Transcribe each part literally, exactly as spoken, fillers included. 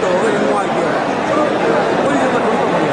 ꯇꯧꯔꯒ ꯌꯥꯝ ꯅꯨꯡꯉꯥꯏꯇꯦꯕ꯫ ꯑꯩꯈꯣꯏꯁꯨ ꯀꯩꯅꯣ ꯇꯧꯕꯅꯦ꯫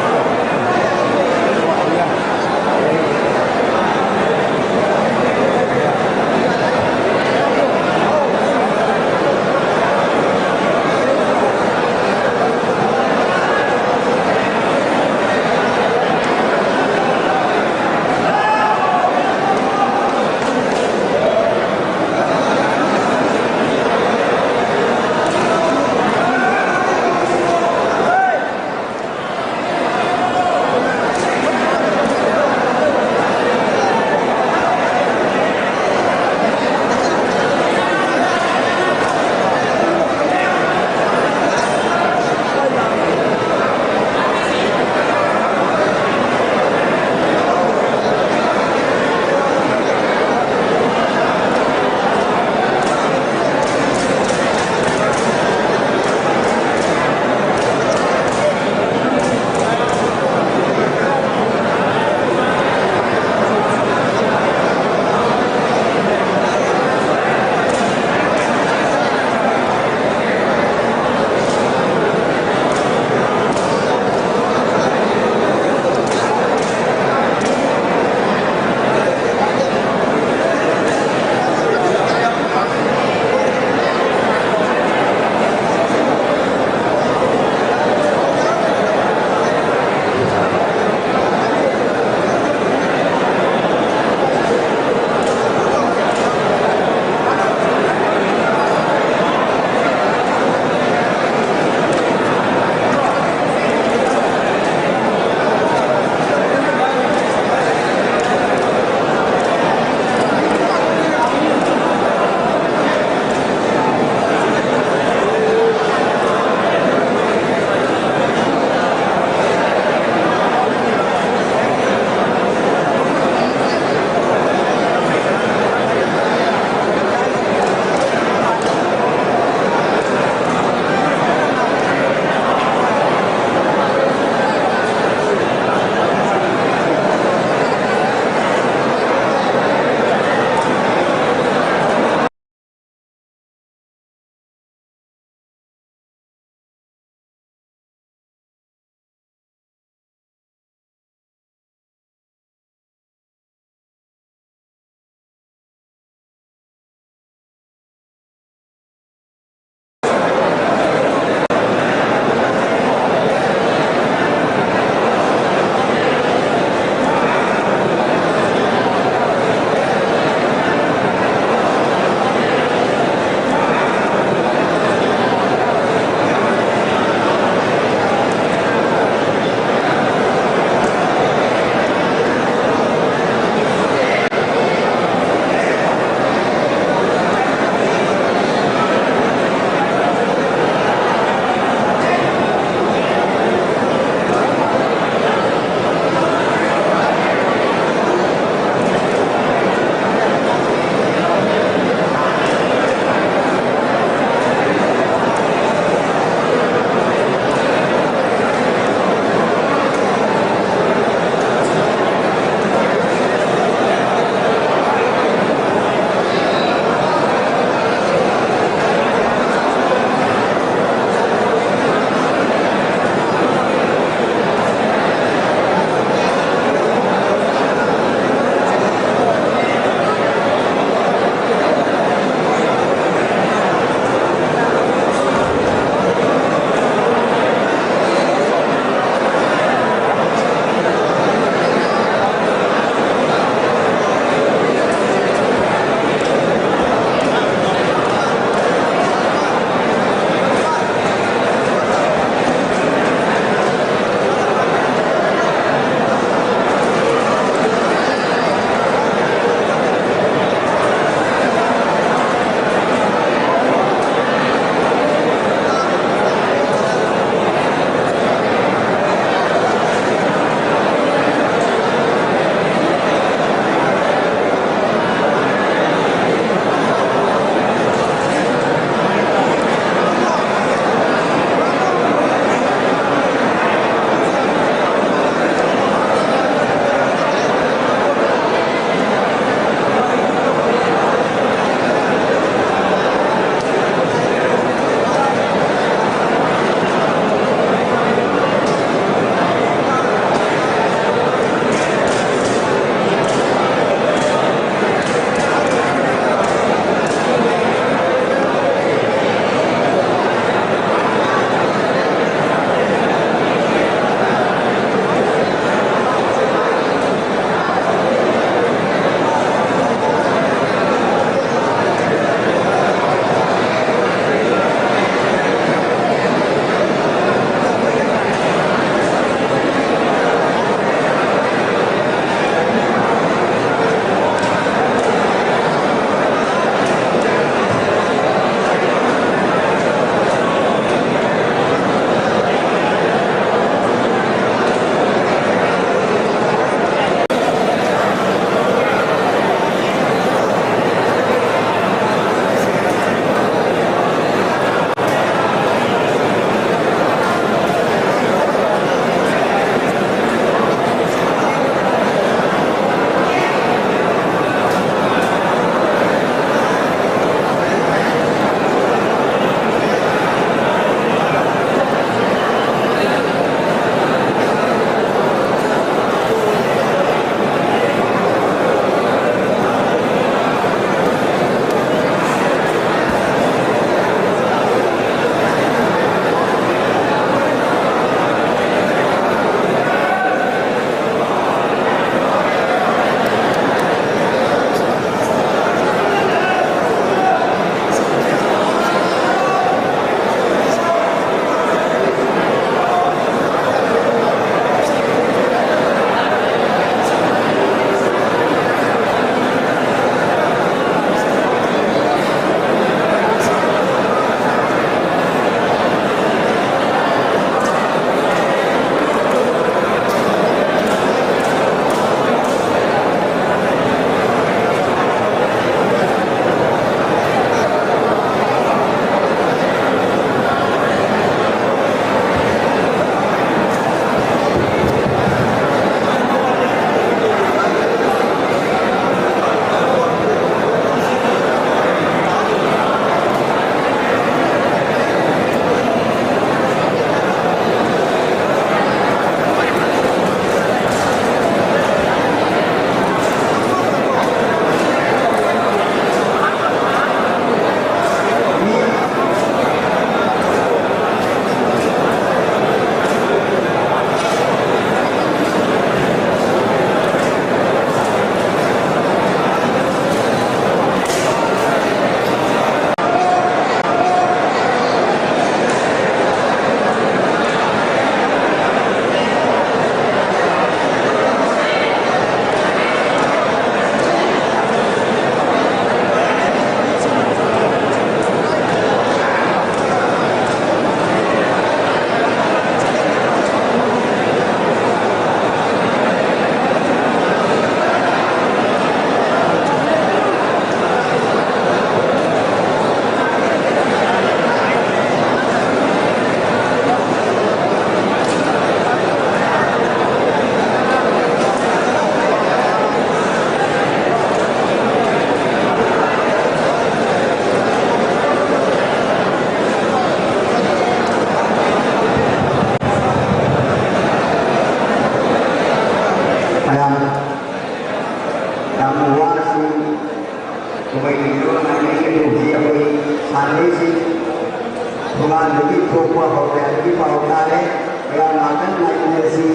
ꯃꯄꯥꯟꯗꯒꯤ ꯊꯣꯛꯄ ꯍꯧꯔꯦ ꯍꯥꯏꯕꯒꯤ ꯄꯥꯎ ꯇꯥꯔꯦ꯫ ꯃꯌꯥꯝ ꯉꯥꯛꯇꯪ ꯉꯥꯏꯃꯤꯟꯅꯁꯤ꯫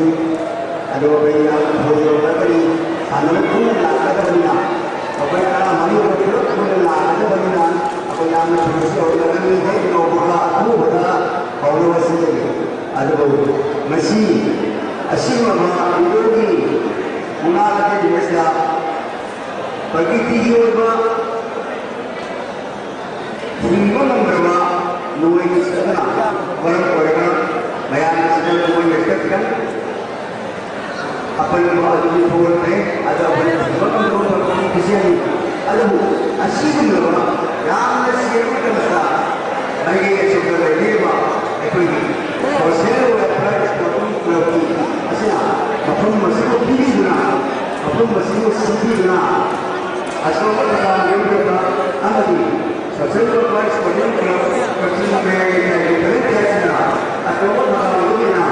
ꯑꯗꯨꯒ ꯑꯩꯈꯣꯏ ꯌꯥꯝ ꯊꯧꯖꯤꯜꯂꯛꯀꯅꯤ꯫ ꯁꯥꯟꯅꯕ ꯄꯨꯟꯅ ꯂꯥꯛꯀꯗꯕꯅꯤꯅ ꯑꯩꯈꯣꯏ ꯇꯔꯥꯃꯔꯤ ꯑꯩꯈꯣꯏ ꯄꯨꯂꯞ ꯄꯨꯟꯅ ꯂꯥꯛꯀꯗꯕꯅꯤꯅ ꯑꯩꯈꯣꯏ ꯌꯥꯝꯅ ꯊꯨꯅꯁꯨ ꯌꯧꯔꯛꯀꯅꯤ꯫ ꯍꯦꯛ ꯌꯧꯕꯒ ꯑꯊꯨꯕꯗ ꯍꯧꯅꯕ ꯁꯤꯟꯖꯒꯦ꯫ ꯑꯗꯨꯕꯨ ꯃꯁꯤ ꯑꯁꯤꯒꯨꯝꯂꯕ ꯏꯟꯗꯣꯔꯒꯤ ꯃꯨꯛꯅꯥ ꯀꯩꯊꯦꯜ ꯑꯁꯤꯗ ꯄ꯭ꯔꯀꯤꯇꯤꯒꯤ ꯑꯣꯏꯕ ꯍꯤꯡꯕ ꯉꯝꯗ꯭ꯔꯕ ꯅꯣꯡꯂꯩ ꯅꯨꯡꯁꯤꯠ ꯑꯃꯅ ꯃꯔꯝ ꯑꯣꯏꯔꯒ ꯃꯌꯥꯝ ꯑꯁꯤꯗ ꯅꯣꯡꯂꯩ ꯅꯨꯡꯁꯤꯠꯇ ꯈꯤꯇꯪ ꯑꯄꯟꯕ ꯑꯗꯨꯗꯤ ꯊꯣꯛꯂꯛꯈ꯭ꯔꯦ꯫ ꯑꯗꯣ ꯑꯩꯈꯣꯏꯅ ꯍꯤꯡꯕ ꯉꯝꯗ꯭ꯔꯕ ꯃꯐꯝ ꯈꯨꯁꯦꯝꯅꯤ꯫ ꯑꯗꯨꯕꯨ ꯑꯁꯤꯒꯨꯝꯂꯕ ꯌꯥꯝꯅ ꯁꯦꯡꯕ ꯃꯇꯝꯗ ꯃꯥꯏꯀꯩ ꯑꯁꯣꯝꯗ ꯂꯩꯕꯤꯔꯤꯕ ꯑꯩꯈꯣꯏꯒꯤ ꯁꯣꯁꯤꯌꯦꯜ ꯋꯦꯜꯐꯤꯌꯔ ꯁ꯭ꯄꯣꯔꯇꯤꯡ ꯀ꯭ꯂꯕꯀꯤ ꯑꯁꯤꯅ ꯃꯐꯝ ꯑꯁꯤꯕꯨ ꯄꯤꯕꯤꯗꯨꯅ, ꯃꯐꯝ ꯑꯁꯤꯕꯨ ꯁꯤꯟꯕꯤꯗꯨꯅ ꯑꯆꯧꯕ ꯊꯧꯗꯥꯡ ꯂꯧꯕꯤꯔꯕ ꯑꯃꯗꯤ ꯁꯣꯁꯤꯌꯦꯜ ꯋꯦꯜꯐꯤꯌꯔ ꯁ꯭ꯄꯣꯔꯇꯤꯡ ꯀ꯭ꯂꯕ ꯀꯛꯆꯤꯡ ꯃꯌꯥꯏ ꯂꯩꯀꯥꯏꯒꯤ ꯚꯣꯂꯨꯟꯇꯤꯌꯔꯁꯤꯡꯅ ꯑꯆꯧꯕ ꯊꯧꯗꯥꯡ ꯂꯧꯗꯨꯅ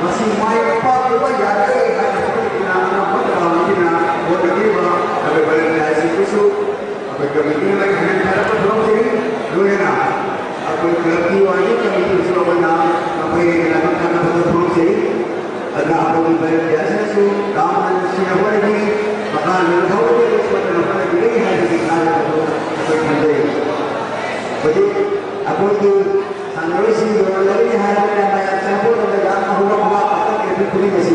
ꯃꯁꯤ ꯃꯥꯏ ꯄꯥꯛꯄ ꯌꯥꯒꯦ ꯍꯥꯏꯅ ꯍꯣꯠꯅꯗꯨꯅ ꯑꯉꯝꯕ ꯊꯧꯗꯥꯡ ꯂꯧꯗꯨꯅ ꯍꯣꯠꯅꯕꯤꯔꯤꯕ ꯑꯩꯈꯣꯏ ꯚꯣꯂꯨꯟꯇꯤꯌꯔꯁꯤꯡꯕꯨꯁꯨ ꯑꯩꯈꯣꯏ ꯀꯃꯤꯇꯤꯅ ꯃꯥꯏ ꯍꯟꯗꯛ ꯊꯥꯔꯛꯄ ꯊꯕꯛꯁꯤꯡ ꯂꯣꯏꯅꯅ ꯑꯩꯈꯣꯏ ꯀ꯭ꯂꯕꯀꯤ ꯋꯥꯔꯤ ꯀꯃꯤꯇꯤꯁꯨ ꯑꯩꯈꯣꯏꯅ ꯃꯈꯣꯏ ꯍꯦꯟꯅ ꯀꯥꯟꯅꯕ ꯊꯕꯛꯁꯤꯡ ꯑꯗꯨꯅ ꯑꯩꯈꯣꯏꯒꯤ ꯚꯣꯂꯨꯟꯇꯤꯌꯔꯁꯤꯡꯁꯨ ꯌꯥꯝꯅ ꯅꯨꯡꯁꯤꯅ ꯍꯣꯠꯅꯕꯤ, ꯃꯈꯥ ꯂꯣꯏꯅ ꯍꯧꯔꯒ ꯁꯣꯏꯗꯅ ꯍꯣꯠꯅꯕꯤꯒꯅꯤ ꯍꯥꯏꯕꯒꯤ ꯊꯥꯖꯕꯗꯨ ꯑꯩꯈꯣꯏ ꯊꯝꯖꯩ꯫ ꯍꯧꯖꯤꯛ ꯑꯩꯈꯣꯏꯒꯤ ꯁꯥꯟꯅꯔꯣꯏꯁꯤꯡ ꯌꯧꯔꯛꯂꯒꯅꯤ ꯍꯥꯏꯔꯕꯅꯤꯅ ꯃꯌꯥꯝ ꯆꯪꯁꯤꯜꯂꯒ ꯌꯥꯝꯅ ꯍꯧꯕ ꯍꯧꯕ ꯄꯥꯈꯠꯇꯦ ꯑꯩꯈꯣꯏ ꯈꯨꯗꯤꯡꯃꯛꯁꯤ꯫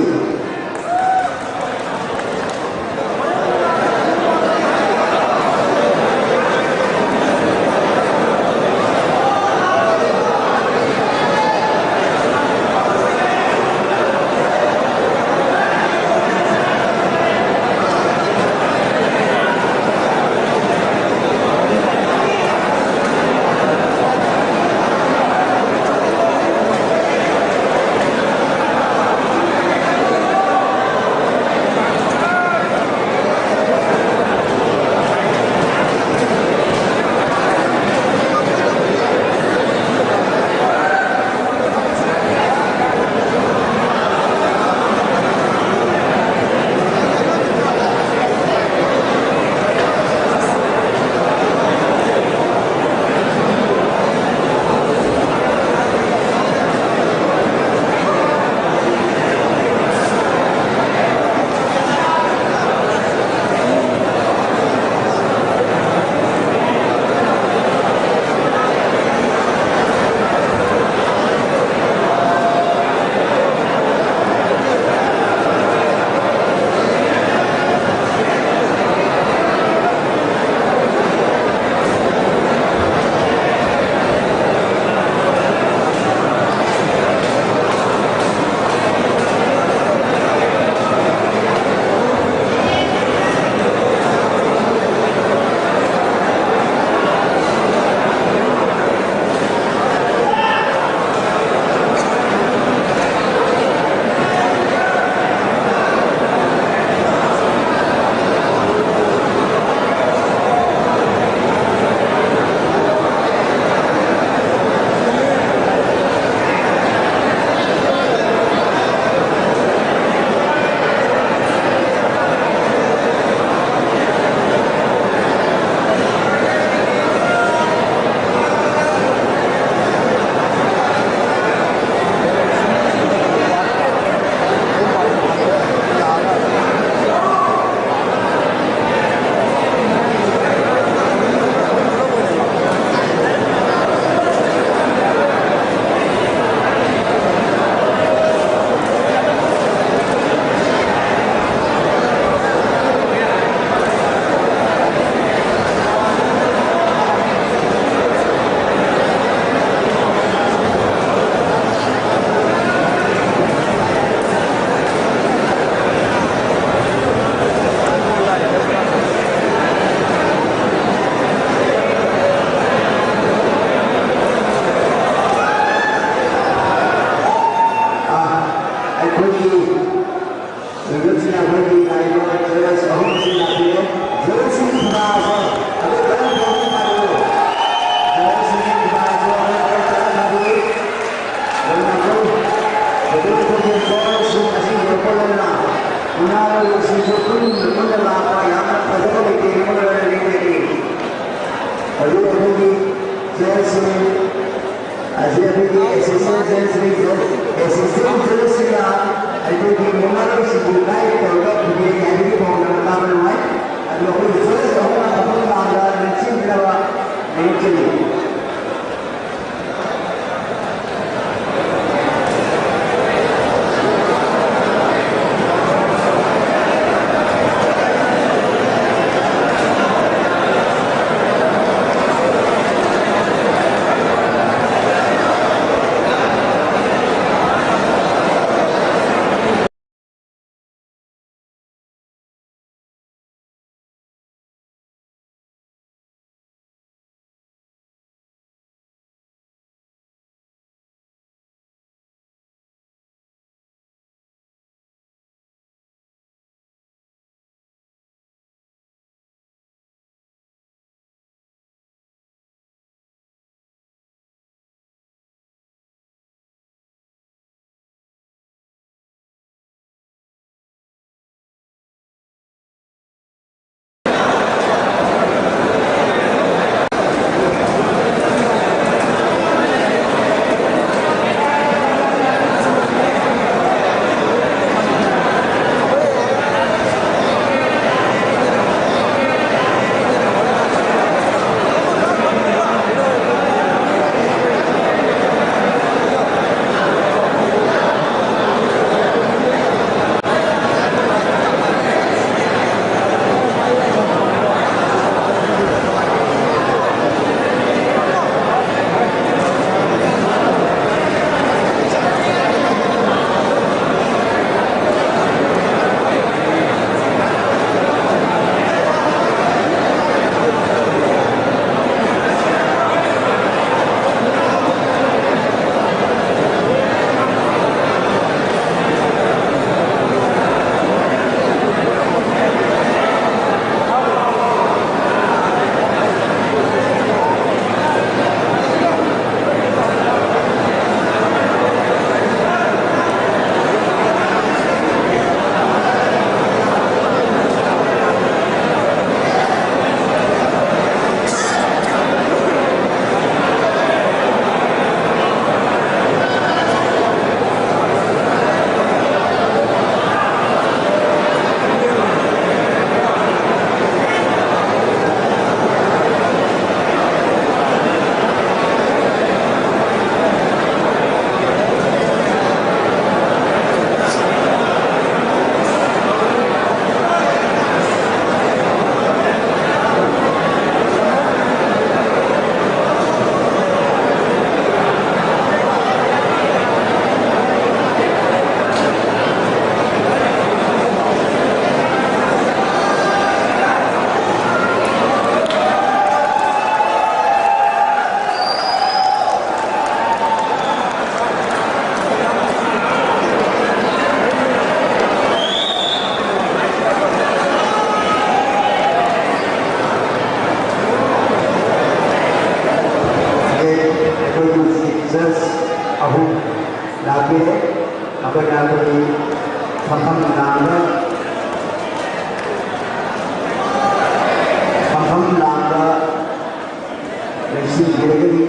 ꯑꯦꯁꯤꯁꯇꯦꯟ ꯖꯖꯁꯤꯡꯅ ꯑꯩꯈꯣꯏꯒꯤ ꯃꯨꯟꯅꯔꯣꯏꯁꯤꯡꯕꯨ ꯒꯥꯏꯗ ꯇꯧꯔꯒ ꯄꯨꯕꯤꯔꯤ ꯍꯥꯏꯕꯒꯤ ꯄꯥꯎ ꯌꯥꯝꯅ ꯇꯥꯕ ꯅꯨꯡꯉꯥꯏ꯫ ꯑꯗꯨꯒ ꯑꯩꯈꯣꯏꯒꯤ ꯖꯖ ꯑꯍꯨꯝꯅ ꯃꯐꯝ ꯂꯥꯡꯗ ꯂꯦꯡꯁꯤꯟꯕꯤꯅꯕ ꯅꯤꯡꯁꯤꯡꯏ꯫ ꯑꯍꯨꯝ ꯂꯥꯛꯄꯤꯔꯦ꯫ ꯃꯈꯣꯏꯅ ꯑꯩꯈꯣꯏꯒꯤ ꯐꯝꯐꯝ ꯂꯥꯡꯕ, ꯐꯝꯐꯝ ꯂꯥꯡꯕ ꯂꯩꯁꯤꯟꯕꯤꯔꯒꯗꯤ,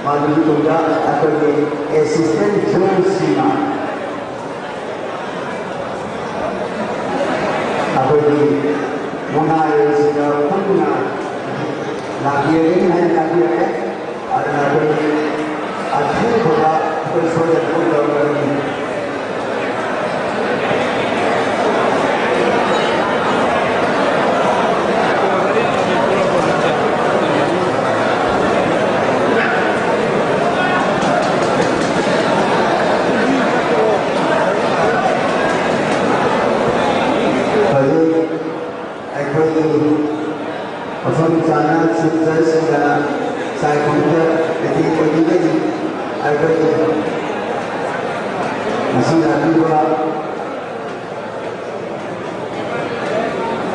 ꯃꯗꯨꯒꯤ ꯇꯨꯡꯗ ꯑꯩꯈꯣꯏꯒꯤ assistant judge ꯁꯤꯡꯅ ꯑꯩꯈꯣꯏꯒꯤ ꯃꯨꯛꯅꯥ ꯌꯦꯡꯁꯤꯟꯕ ꯄꯨꯟꯅ ꯂꯥꯛꯄꯤꯔꯒꯅꯤ ꯍꯥꯏꯅ ꯇꯥꯛꯄꯤꯔꯛꯑꯦ꯫ ꯑꯗꯨꯅ ꯑꯩꯈꯣꯏ ꯑꯊꯨꯕꯗ ꯑꯩꯈꯣꯏ ꯁꯣꯏꯗꯅ ꯎꯠꯂꯔꯣꯏ꯫ ꯍꯧꯖꯤꯛ ꯑꯩꯈꯣꯏꯒꯤ ꯃꯐꯝ ꯆꯥꯅ ꯁꯤꯟꯖꯔꯁꯤꯡꯅ ꯆꯥꯏꯈꯨꯝꯗ ꯃꯤꯇꯤꯡ ꯑꯣꯏꯕꯤꯒꯅꯤ꯫ ꯑꯩꯈꯣꯏꯒꯤ ꯃꯁꯤꯗ ꯑꯄꯤꯕ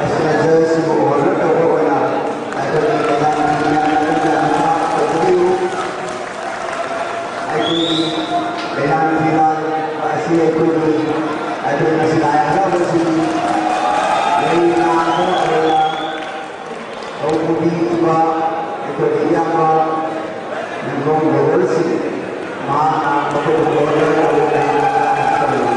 ꯑꯁꯤꯅ ꯖꯖꯁꯤꯕꯨ ꯑꯣꯅꯔ ꯇꯧꯕ ꯑꯣꯏꯅ ꯑꯩꯈꯣꯏꯒꯤ ꯃꯦꯗꯥꯝ ꯃꯤꯌꯥꯝ ꯑꯗꯨꯗ ꯇꯧꯕꯤꯌꯨ꯫ ꯑꯩꯈꯣꯏꯒꯤ ꯂꯩꯔꯥꯡ ꯐꯤꯔꯥꯜ ꯑꯁꯤ ꯑꯩꯈꯣꯏꯒꯤ, ꯑꯩꯈꯣꯏ ꯃꯁꯤ ꯂꯥꯏ ꯍꯔꯥꯎꯕꯁꯤꯡꯒꯤ ꯂꯩ ꯂꯥꯡꯕ ꯑꯣꯏꯅ ꯍꯧꯄꯨꯕꯤꯈꯤꯕ ꯑꯩꯈꯣꯏꯒꯤ ꯏꯌꯥꯝꯕ ꯅꯤꯡꯈꯣꯝ ꯂꯣꯏꯔꯣꯜꯁꯤꯡ ꯃꯍꯥꯛꯅ ꯃꯈꯣꯏꯕꯨ ꯑꯣꯔꯗꯔ ꯇꯧꯕ ꯂꯩ ꯂꯥꯡꯕ ꯇꯧꯔꯤ꯫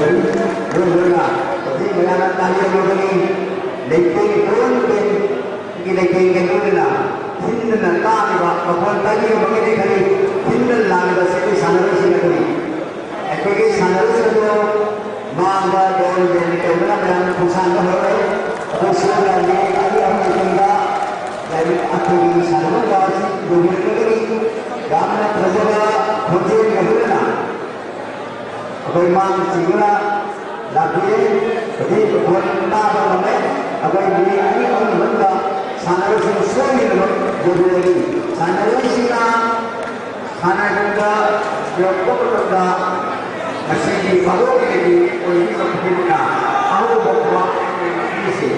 ꯂꯣꯏꯅꯅ ꯍꯧꯖꯤꯛ ꯃꯌꯥꯝꯅ ꯇꯥꯕꯤꯔꯝꯂꯒꯅꯤ꯫ ꯂꯩꯇꯦꯡ ꯀꯣꯟ ꯀꯣꯟꯒꯤ ꯂꯩꯇꯦꯡꯒ ꯂꯣꯏꯅꯅ ꯊꯤꯟꯗꯨꯅ ꯇꯥꯔꯤꯕ ꯃꯈꯣꯟ ꯇꯥꯕꯤꯔꯝꯕ ꯈꯪꯗꯦ ꯈꯜꯂꯤ꯫ ꯊꯤꯟꯗꯨꯅ ꯂꯥꯛꯂꯤꯕ ꯑꯁꯤ ꯑꯩꯈꯣꯏ ꯁꯥꯟꯅꯔꯣꯏꯁꯤꯡ ꯑꯗꯨꯅꯤ꯫ ꯑꯩꯈꯣꯏꯒꯤ ꯁꯥꯟꯅꯔꯣꯏꯁꯤꯡ ꯑꯗꯨ ꯃꯥꯡꯕ ꯗꯣꯟ ꯗꯦꯟ ꯇꯧꯗꯨꯅ ꯃꯌꯥꯝꯅ ꯈꯣꯡꯁꯥꯟꯕ ꯍꯧꯔꯛꯂꯦ꯫ ꯑꯗꯨ ꯁꯣꯝꯅ ꯃꯤꯅꯤꯠ ꯑꯅꯤ ꯑꯍꯨꯝꯒꯤ ꯃꯇꯨꯡꯗ ꯑꯩꯈꯣꯏꯒꯤ ꯁꯥꯟꯅꯐꯝ ꯑꯁꯤ ꯌꯧꯕꯤꯔꯛꯂꯒꯅꯤ꯫ ꯌꯥꯝꯅ ꯐꯖꯕ ꯈꯣꯟꯖꯦꯜꯒ ꯂꯣꯏꯅꯅ ꯑꯩꯈꯣꯏ ꯃꯥꯡ ꯆꯤꯡꯗꯨꯅ ꯂꯥꯛꯄꯤꯔꯦ꯫ ꯍꯧꯖꯤꯛ ꯕꯣꯜ ꯇꯥꯕ ꯉꯝꯃꯦ꯫ ꯑꯩꯈꯣꯏ ꯃꯤꯅꯤꯠ ꯑꯅꯤ ꯑꯍꯨꯝ ꯃꯅꯨꯡꯗ ꯁꯥꯟꯅꯔꯣꯏꯁꯤꯡ ꯁꯣꯏꯗꯅꯃꯛ ꯌꯧꯕꯤꯔꯒꯅꯤ꯫ ꯁꯥꯟꯅꯔꯣꯏꯁꯤꯡꯅ ꯁꯥꯟꯅꯔꯣꯏꯗ ꯌꯧꯔꯛꯄ ꯃꯇꯝꯗ ꯉꯁꯤꯒꯤ ꯐꯥꯗꯣꯛꯄꯗꯒꯤ ꯑꯣꯏꯕꯤꯕ ꯈꯨꯗꯤꯡꯃꯛꯅ ꯑꯍꯧꯕ ꯈꯨꯕꯥꯛ ꯑꯣꯏꯅ ꯄꯤꯁꯤ꯫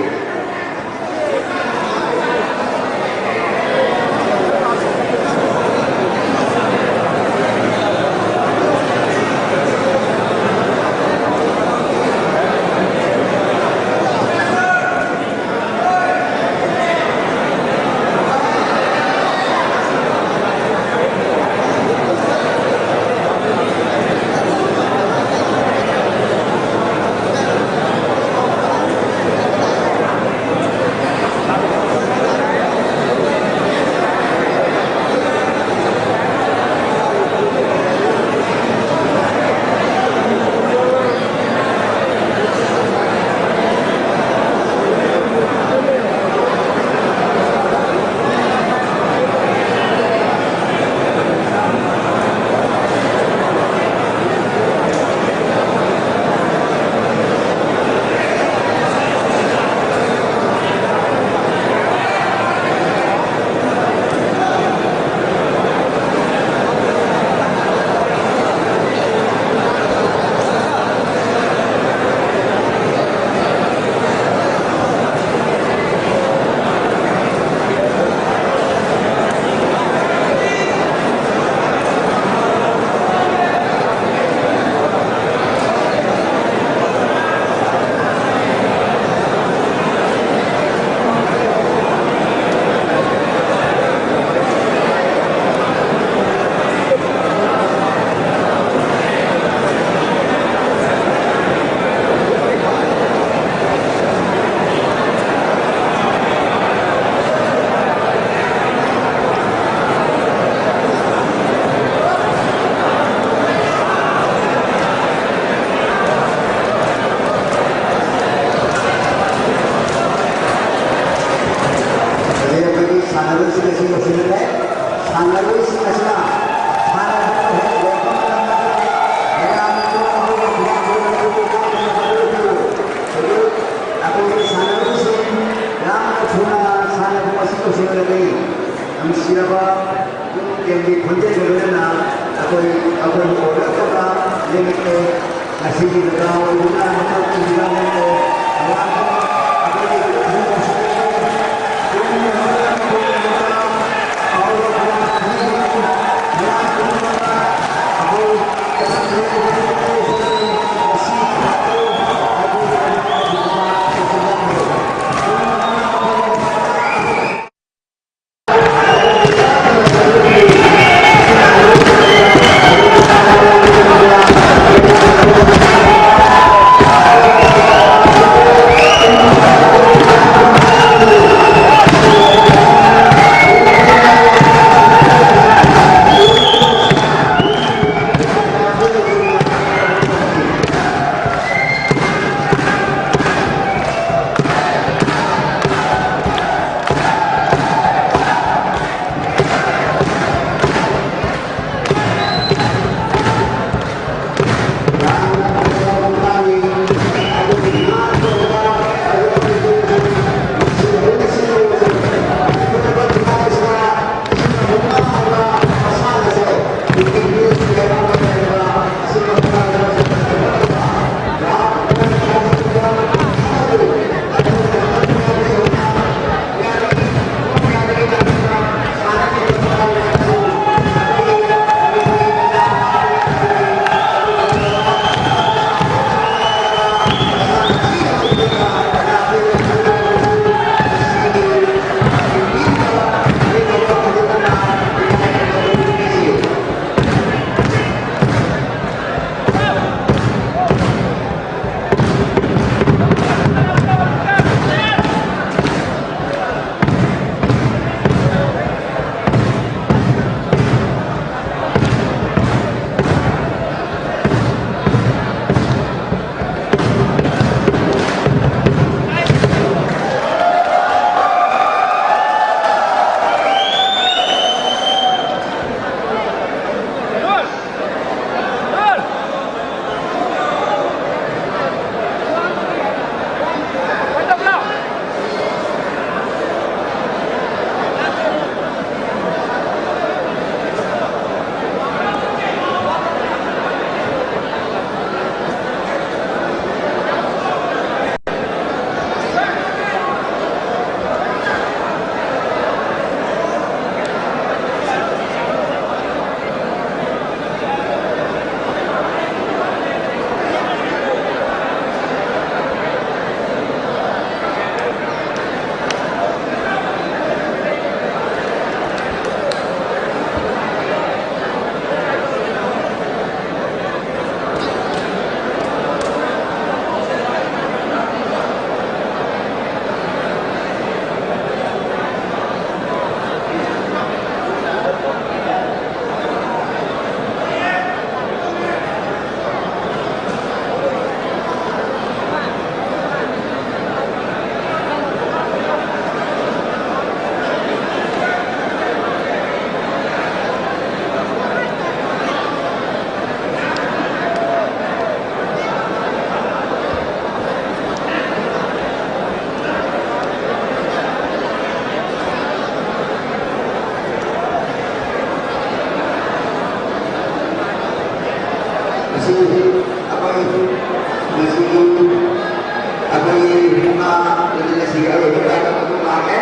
ꯑꯩꯈꯣꯏꯒꯤ ꯃꯨꯛꯅꯥ ꯅꯨꯃꯤꯠ ꯑꯁꯤꯒꯤ ꯑꯔꯣꯏꯕ ꯇꯥꯡꯀꯛ ꯑꯗꯨ ꯂꯥꯛꯑꯦ꯫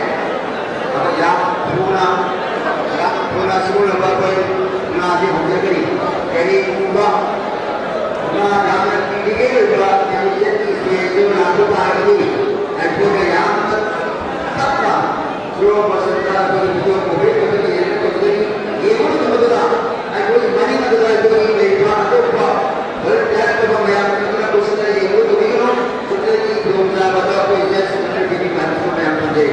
ꯑꯗꯣ ꯌꯥꯝ ꯊꯨꯅ, ꯌꯥꯝ ꯊꯨꯅ ꯁꯤꯒꯨꯝꯂꯕ ꯑꯩꯈꯣꯏ ꯃꯨꯛꯅꯥꯁꯤ ꯍꯧꯖꯔꯛꯀꯅꯤ꯫ ꯀꯔꯤꯒꯨꯝꯕ ꯃꯨꯛꯅꯥ ꯌꯥꯝꯅ ꯀꯤꯔꯤꯉꯩ ꯑꯣꯏꯕ ꯌꯥꯝꯅ ꯌꯦꯠꯄꯤ ꯏꯁꯇꯦꯖꯇꯨ ꯂꯥꯛꯄ ꯇꯥꯔꯒꯗꯤ ꯑꯩꯈꯣꯏꯅ ꯌꯥꯝꯅ ꯇꯞꯅ ꯁ꯭ꯂꯣ ꯃꯣꯁꯟꯗ ꯑꯩꯈꯣꯏꯒꯤ ꯚꯤꯗꯤꯑꯣ ꯀꯣꯚꯔꯦꯖ ꯑꯗꯨ ꯌꯦꯡꯕ ꯇꯧꯖꯒꯅꯤ꯫ ꯌꯦꯡꯕ ꯃꯇꯝꯗ ꯑꯩꯈꯣꯏꯒꯤ ꯃꯅꯤꯡ ꯑꯗꯨꯗ ꯑꯩꯈꯣꯏꯒꯤ ꯂꯩꯔꯤꯕ ꯑꯇꯣꯞꯄ ꯚꯣꯂꯨꯟꯇꯤꯌꯔ ꯇꯧꯕ ꯃꯌꯥꯝ ꯑꯗꯨꯅ ꯀꯣꯏꯁꯟꯗ ꯌꯦꯡꯕ ꯇꯧꯕꯤꯒꯅꯨ꯫ ꯁꯤꯗꯒꯤ ꯈꯨꯗꯣꯡꯆꯥꯕꯗ ꯑꯩꯈꯣꯏ ꯖꯁ ꯑꯃꯅ ꯄꯤꯕꯤꯕ ꯍꯥꯏꯕꯁꯤ ꯃꯌꯥꯝ ꯈꯪꯖꯩ꯫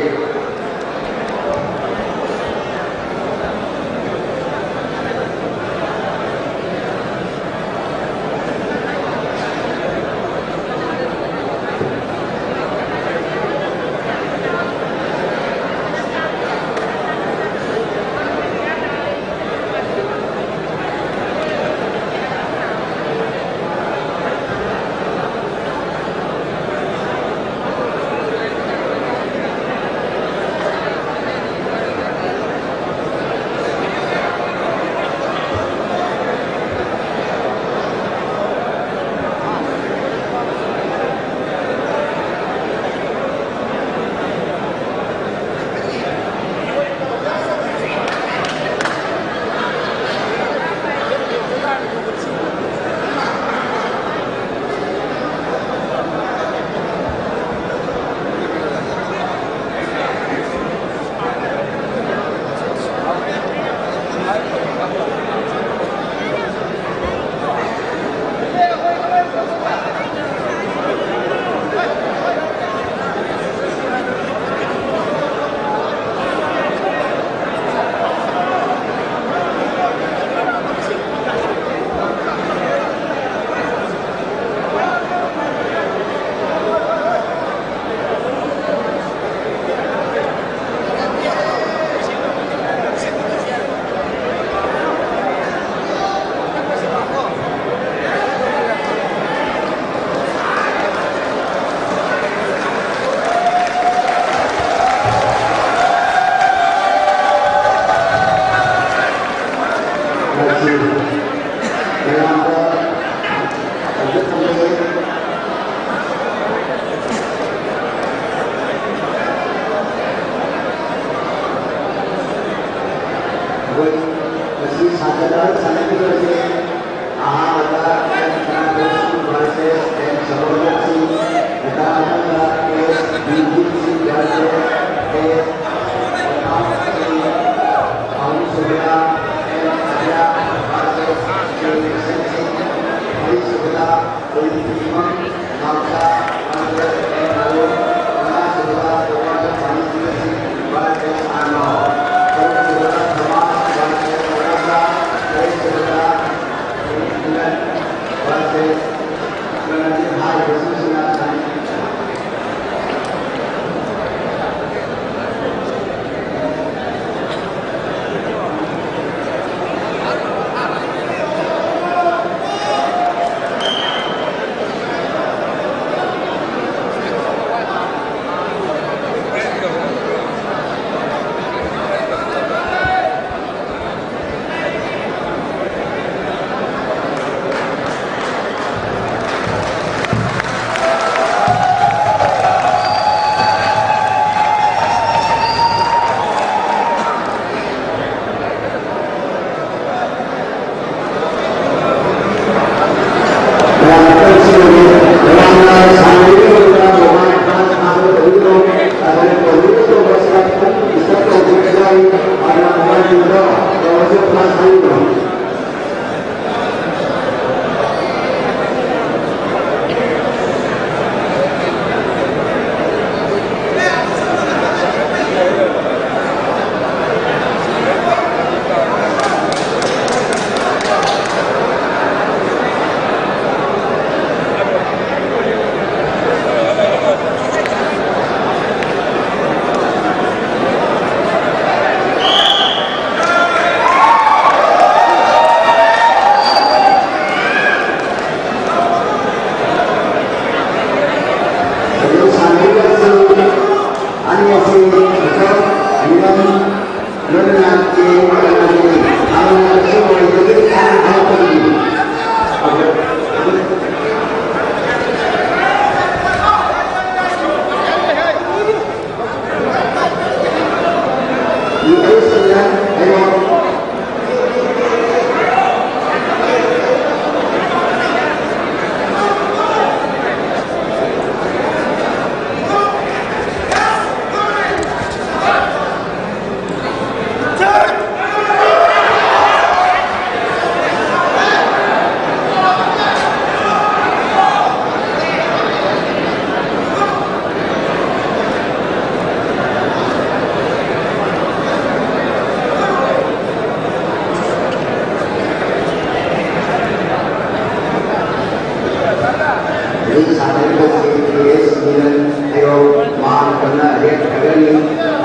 ꯁꯥꯟꯅꯔꯤꯕꯁꯤ ꯀꯦ ꯑꯦꯁ ꯃꯤꯂꯟ ꯍꯩꯔꯣꯛ, ꯃꯍꯥꯛꯅ ꯀꯟꯅ ꯔꯦꯠ ꯈꯔꯒꯅꯤ꯫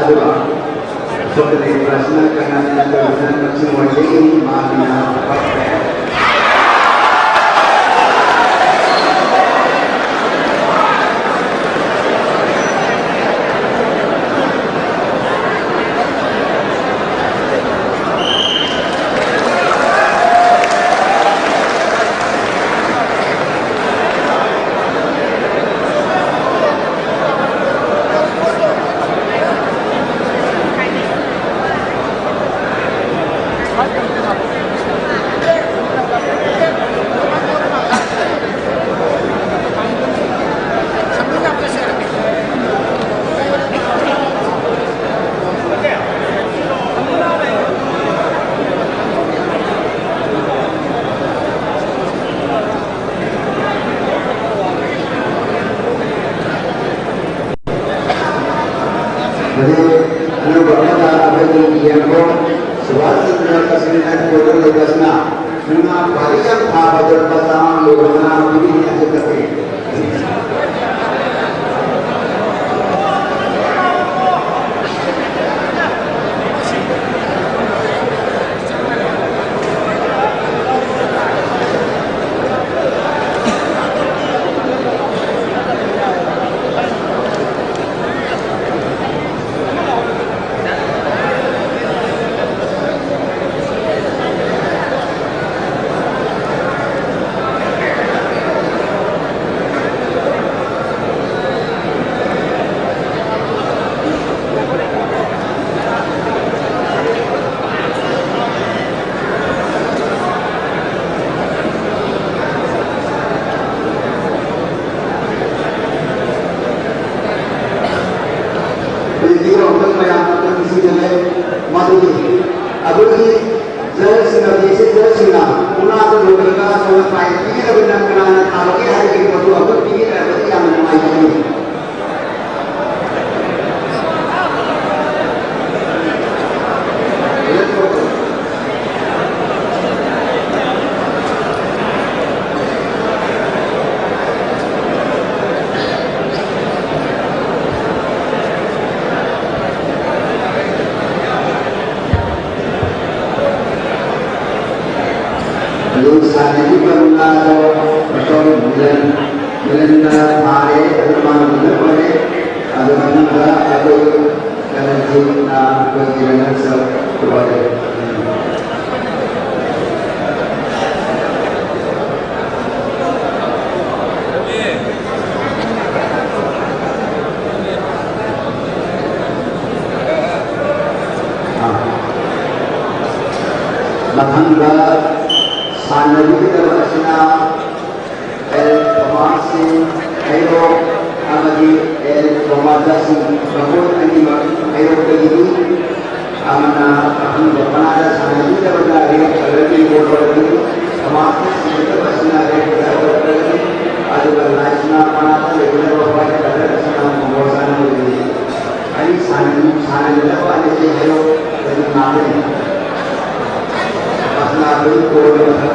ꯑꯗꯨꯒ ꯁꯣꯝꯗ ꯂꯩꯔꯤꯕ ꯑꯁꯤꯅ ꯀꯅꯥꯅ ꯇꯧꯔꯤꯕꯅ ꯀꯛꯆꯤꯡ ꯋꯥꯡꯈꯩꯒꯤ ꯃꯥꯒꯤꯅ ꯐꯥꯏꯚ ꯄꯣꯏꯟ꯫ ꯍꯧꯖꯤꯛ ꯑꯅꯧꯕ ꯑꯃꯗ ꯑꯩꯈꯣꯏꯒꯤ ꯌꯦꯡꯕ ꯁꯨꯕꯥꯁ ꯆꯟꯗ꯭ꯔ ꯀꯛꯆꯤꯡ ꯍꯦꯗꯀ꯭ꯋꯥꯇꯔ ꯂꯩꯕ ꯑꯁꯤꯅ ꯃꯨꯛꯅꯥ ꯈ꯭ꯋꯥꯏꯗꯒꯤ ꯌꯥꯝ ꯊꯥꯕꯗ ꯂꯨꯄꯥ ꯆꯥꯝꯃ ꯂꯧꯕ ꯃꯅꯥ ꯄꯤꯕꯤꯅꯤ ꯍꯥꯏꯖꯕ ꯇꯥꯔꯦ꯫ ꯍꯧꯖꯤꯛꯇꯤ ꯑꯃꯨꯛꯇꯪ ꯃꯌꯥꯝ ꯑꯃꯨꯛꯇꯪ ꯅꯤꯡꯁꯤꯡꯖꯒꯦ꯫ ꯃꯗꯨꯗꯤ ꯑꯩꯈꯣꯏꯒꯤ ꯖꯖꯁꯤꯡꯅ, ꯕꯤ ꯑꯦꯁ ꯑꯦꯐ ꯖꯖꯁꯤꯡꯅ ꯃꯨꯛꯅꯥꯗ ꯂꯣꯏꯔꯒ ꯁꯣꯝꯅ ꯄ꯭ꯔꯥꯏꯖ ꯄꯤꯒꯗꯕꯅ ꯀꯅꯥꯅ ꯊꯥꯕꯒꯦ ꯍꯥꯏꯕꯒꯤ ꯄꯣꯠꯇꯨ ꯑꯃꯨꯛꯇꯪ ꯄꯤꯕꯤꯔꯛꯑꯒꯗꯤ ꯌꯥꯝꯅ ꯅꯨꯡꯉꯥꯏꯖꯒꯅꯤ꯫ ꯊꯥꯔꯦ, ꯑꯗꯨ ꯃꯥꯅ winner ꯑꯣꯏꯔꯦ꯫ ꯑꯗꯨ ꯃꯇꯨꯡꯗ ꯑꯩꯈꯣꯏ ꯀꯔꯟꯖꯤꯠꯅ ꯑꯩꯈꯣꯏꯒꯤ runners up ꯑꯣꯏꯔꯦ꯫ ꯃꯊꯪꯗ ꯁꯥꯟꯅꯕꯤꯒꯗꯕ ꯑꯁꯤꯅ ꯑꯦꯜ ꯊꯣꯃꯥꯁ ꯁꯤꯡ ꯍꯩꯔꯣꯛ ꯑꯃꯗꯤ ꯑꯦꯜ ꯊꯣꯃꯥꯁ ꯁꯤꯡ, ꯃꯈꯣꯏ ꯑꯅꯤꯃꯛ ꯍꯩꯔꯣꯛꯇꯒꯤꯅꯤ꯫ ꯑꯃꯅ ꯑꯍꯨꯝꯕ ꯃꯅꯥꯗ ꯁꯥꯟꯅꯕꯤꯒꯗꯕꯗ red colourꯒꯤ ball ꯑꯣꯏꯔꯒꯅꯤ, ꯊꯣꯃꯥꯁꯅ ꯁꯤꯒꯗꯕ ꯑꯁꯤꯅ red colour ꯑꯣꯏꯔꯒꯅꯤ, ꯑꯗꯨꯒ ꯂꯥꯏꯁꯅꯥ ꯃꯅꯥꯗ ꯂꯩꯒꯗꯕ white colour ꯑꯁꯤꯅ ꯃꯣꯃꯣꯆꯥꯅ ꯑꯣꯏꯒꯅꯤ꯫ ꯑꯩ ꯁꯥꯟꯅ-, ꯁꯥꯟꯅꯒꯗꯕ ꯑꯅꯤꯁꯤ ꯍꯩꯔꯣꯛꯇꯒꯤ ꯉꯥꯛꯇꯅꯤ꯫ ꯃꯁꯅꯥ ꯑꯗꯨꯝ ꯀꯣꯏꯔꯒ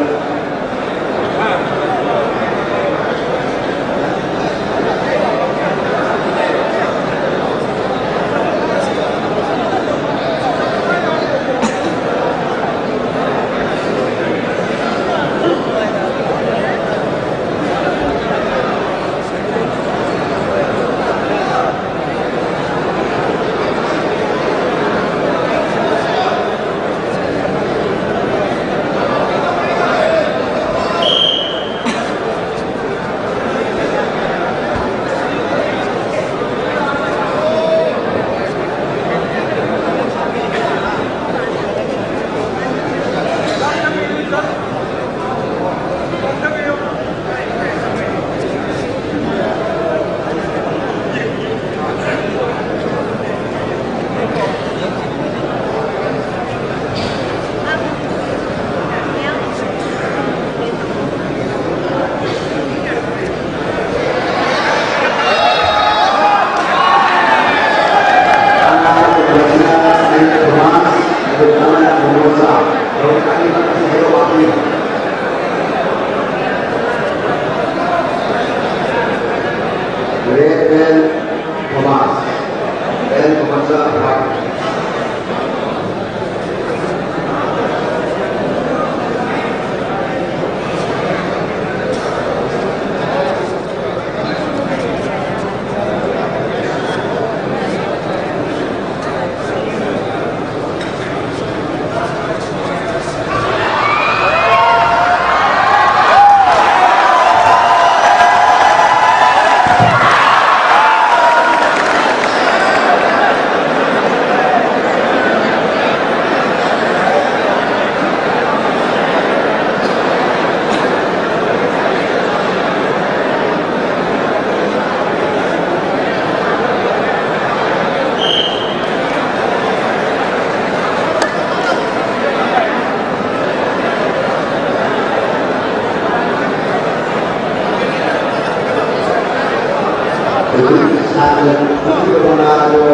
ꯄꯥꯈꯪꯕ ꯃꯉꯥꯗꯣ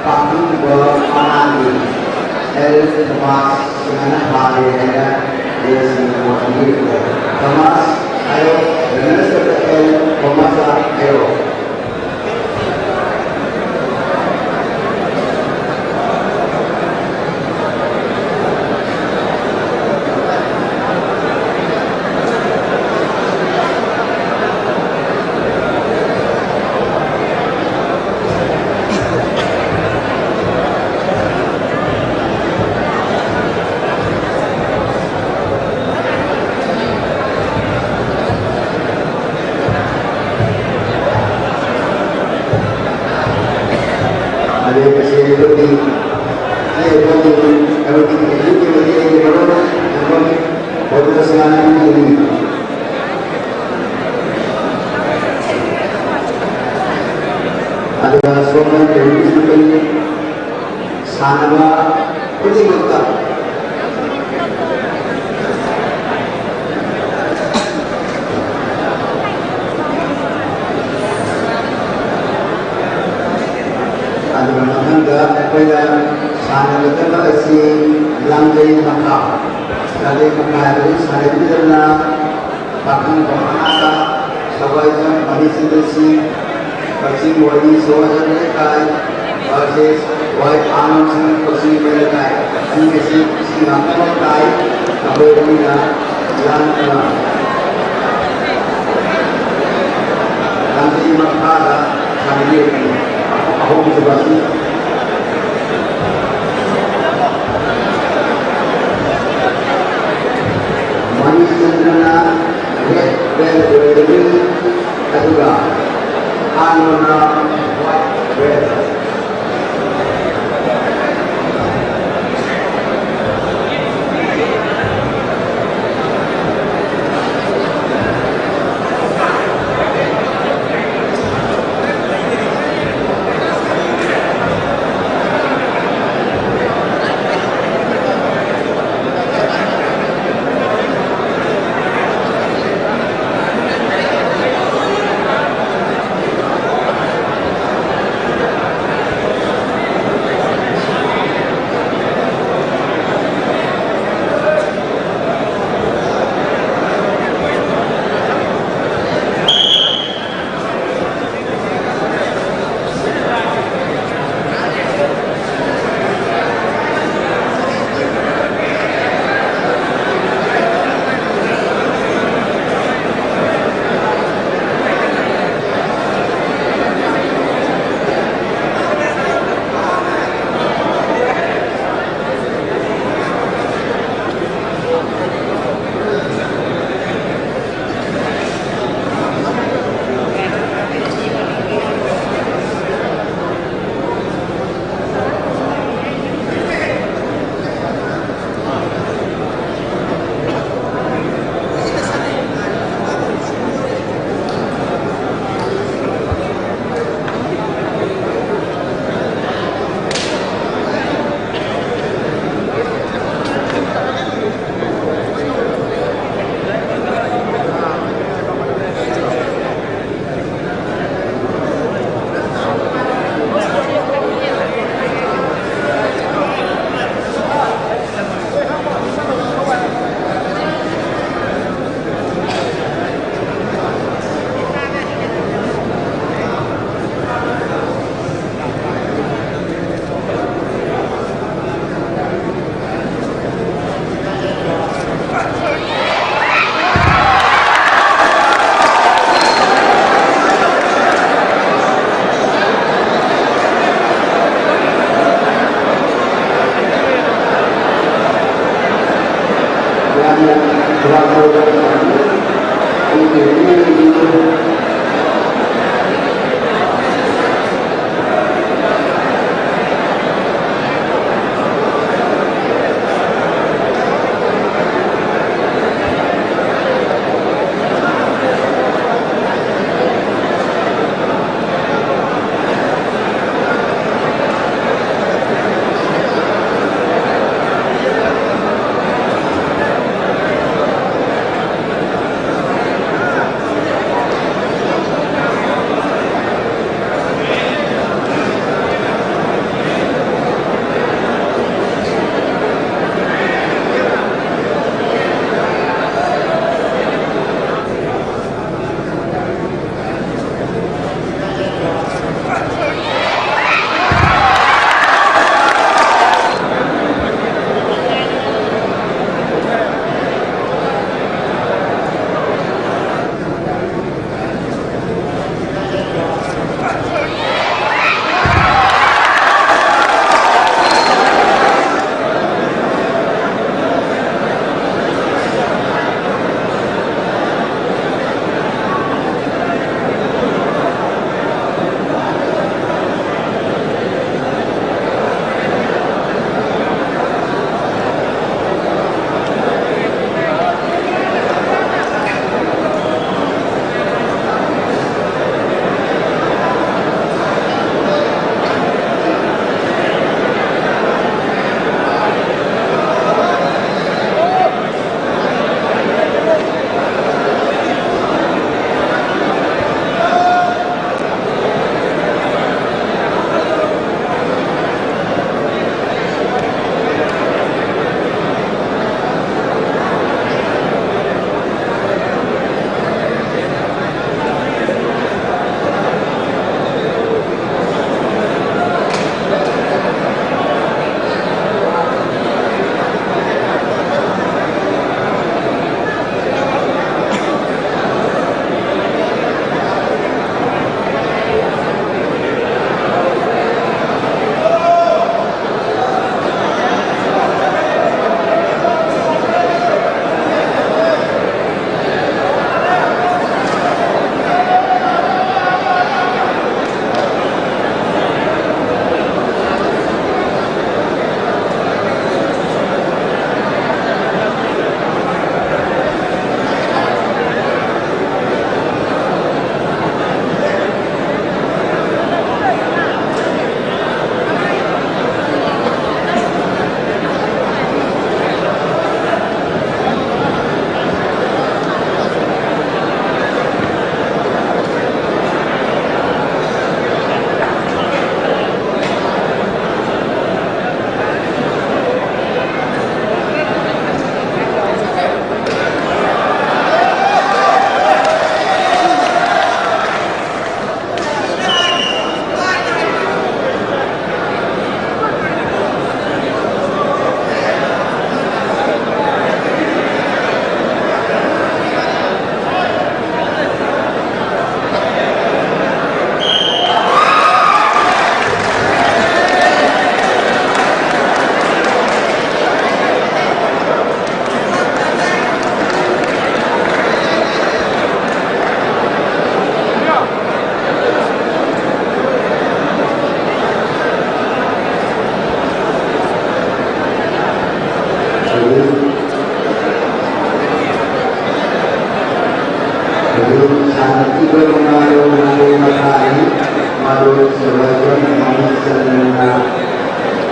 ꯄꯥꯈꯪꯕ ꯃꯉꯥꯒꯤ ꯑꯦꯜ ꯊꯣꯃꯥꯁ ꯁꯨꯃꯥꯏꯅ ꯐꯥꯔꯦ ꯍꯥꯏꯅ ꯂꯦꯁꯤꯡꯅ ꯄꯥꯎꯊꯣꯛꯄꯤꯔꯛꯄ꯫ ꯊꯣꯃꯥꯁ ꯍꯥꯏꯔꯣ, ꯔꯟꯅꯔꯁ ꯑꯞꯇ ꯑꯦꯜ ꯊꯣꯃꯥꯁ ꯍꯥꯏꯔꯣ꯫ ꯑꯗꯩ ꯇꯁꯦꯡꯅ ꯌꯨꯝꯒꯤ ꯏꯆꯦ ꯏꯕꯣꯛꯀꯤ ꯌꯨꯝꯒꯤ ꯃꯇꯦꯡ ꯃꯔꯨꯞ ꯃꯐꯝ ꯄꯣꯠꯇ ꯁꯅꯥ ꯌꯨꯝꯒꯤ ꯑꯗꯨꯒ ꯁꯣꯝꯅ ꯇꯦꯂꯤꯚꯤꯖꯟ ꯁꯥꯟꯅꯕ ꯈꯨꯗꯤꯡꯃꯛꯇ ꯑꯗꯨꯒ ꯃꯊꯪꯗ ꯑꯩꯈꯣꯏꯅ ꯁꯥꯟꯅꯒꯗꯕ ꯑꯁꯤ ꯂꯥꯡꯖꯩ ꯃꯈꯥ꯫ ꯂꯥꯡꯖꯩ ꯃꯈꯥ ꯍꯥꯏꯕꯁꯤ ꯁꯥꯟꯅꯕꯤꯗꯕꯅ ꯄꯥꯈꯪ ꯃꯈꯥꯗ ꯁꯒꯣꯜꯕꯟ ꯃꯍꯤꯆꯟꯗ꯭ꯔ ꯁꯤꯡ, ꯀꯛꯆꯤꯡ ꯋꯥꯏꯔꯤ ꯁꯒꯣꯜꯕꯟ ꯂꯩꯀꯥꯏ, versus ꯋꯥꯏ ꯑꯥꯔ ꯁꯤꯡ, ꯀꯛꯆꯤꯡ ꯂꯩꯀꯥꯏ꯫ ꯑꯅꯤ ꯑꯁꯤ ꯁꯤ ꯉꯥꯛꯇꯃꯛ ꯇꯥꯏ꯫ ꯑꯩꯈꯣꯏ ꯑꯅꯤꯅ ꯂꯥꯟꯅ ꯂꯥꯟꯖꯩ ꯃꯈꯥꯗ ꯁꯥꯟꯅꯔꯤꯕꯅꯤ꯫ ꯑꯍꯨꯝꯁꯨꯕ ꯑꯁꯤ ꯃꯅꯤꯆꯟꯗ꯭ꯔꯅ red belt ꯑꯣꯏꯔꯒꯅꯤ, ꯑꯗꯨꯒ ꯑꯥꯔꯅꯣꯅ white belt꯫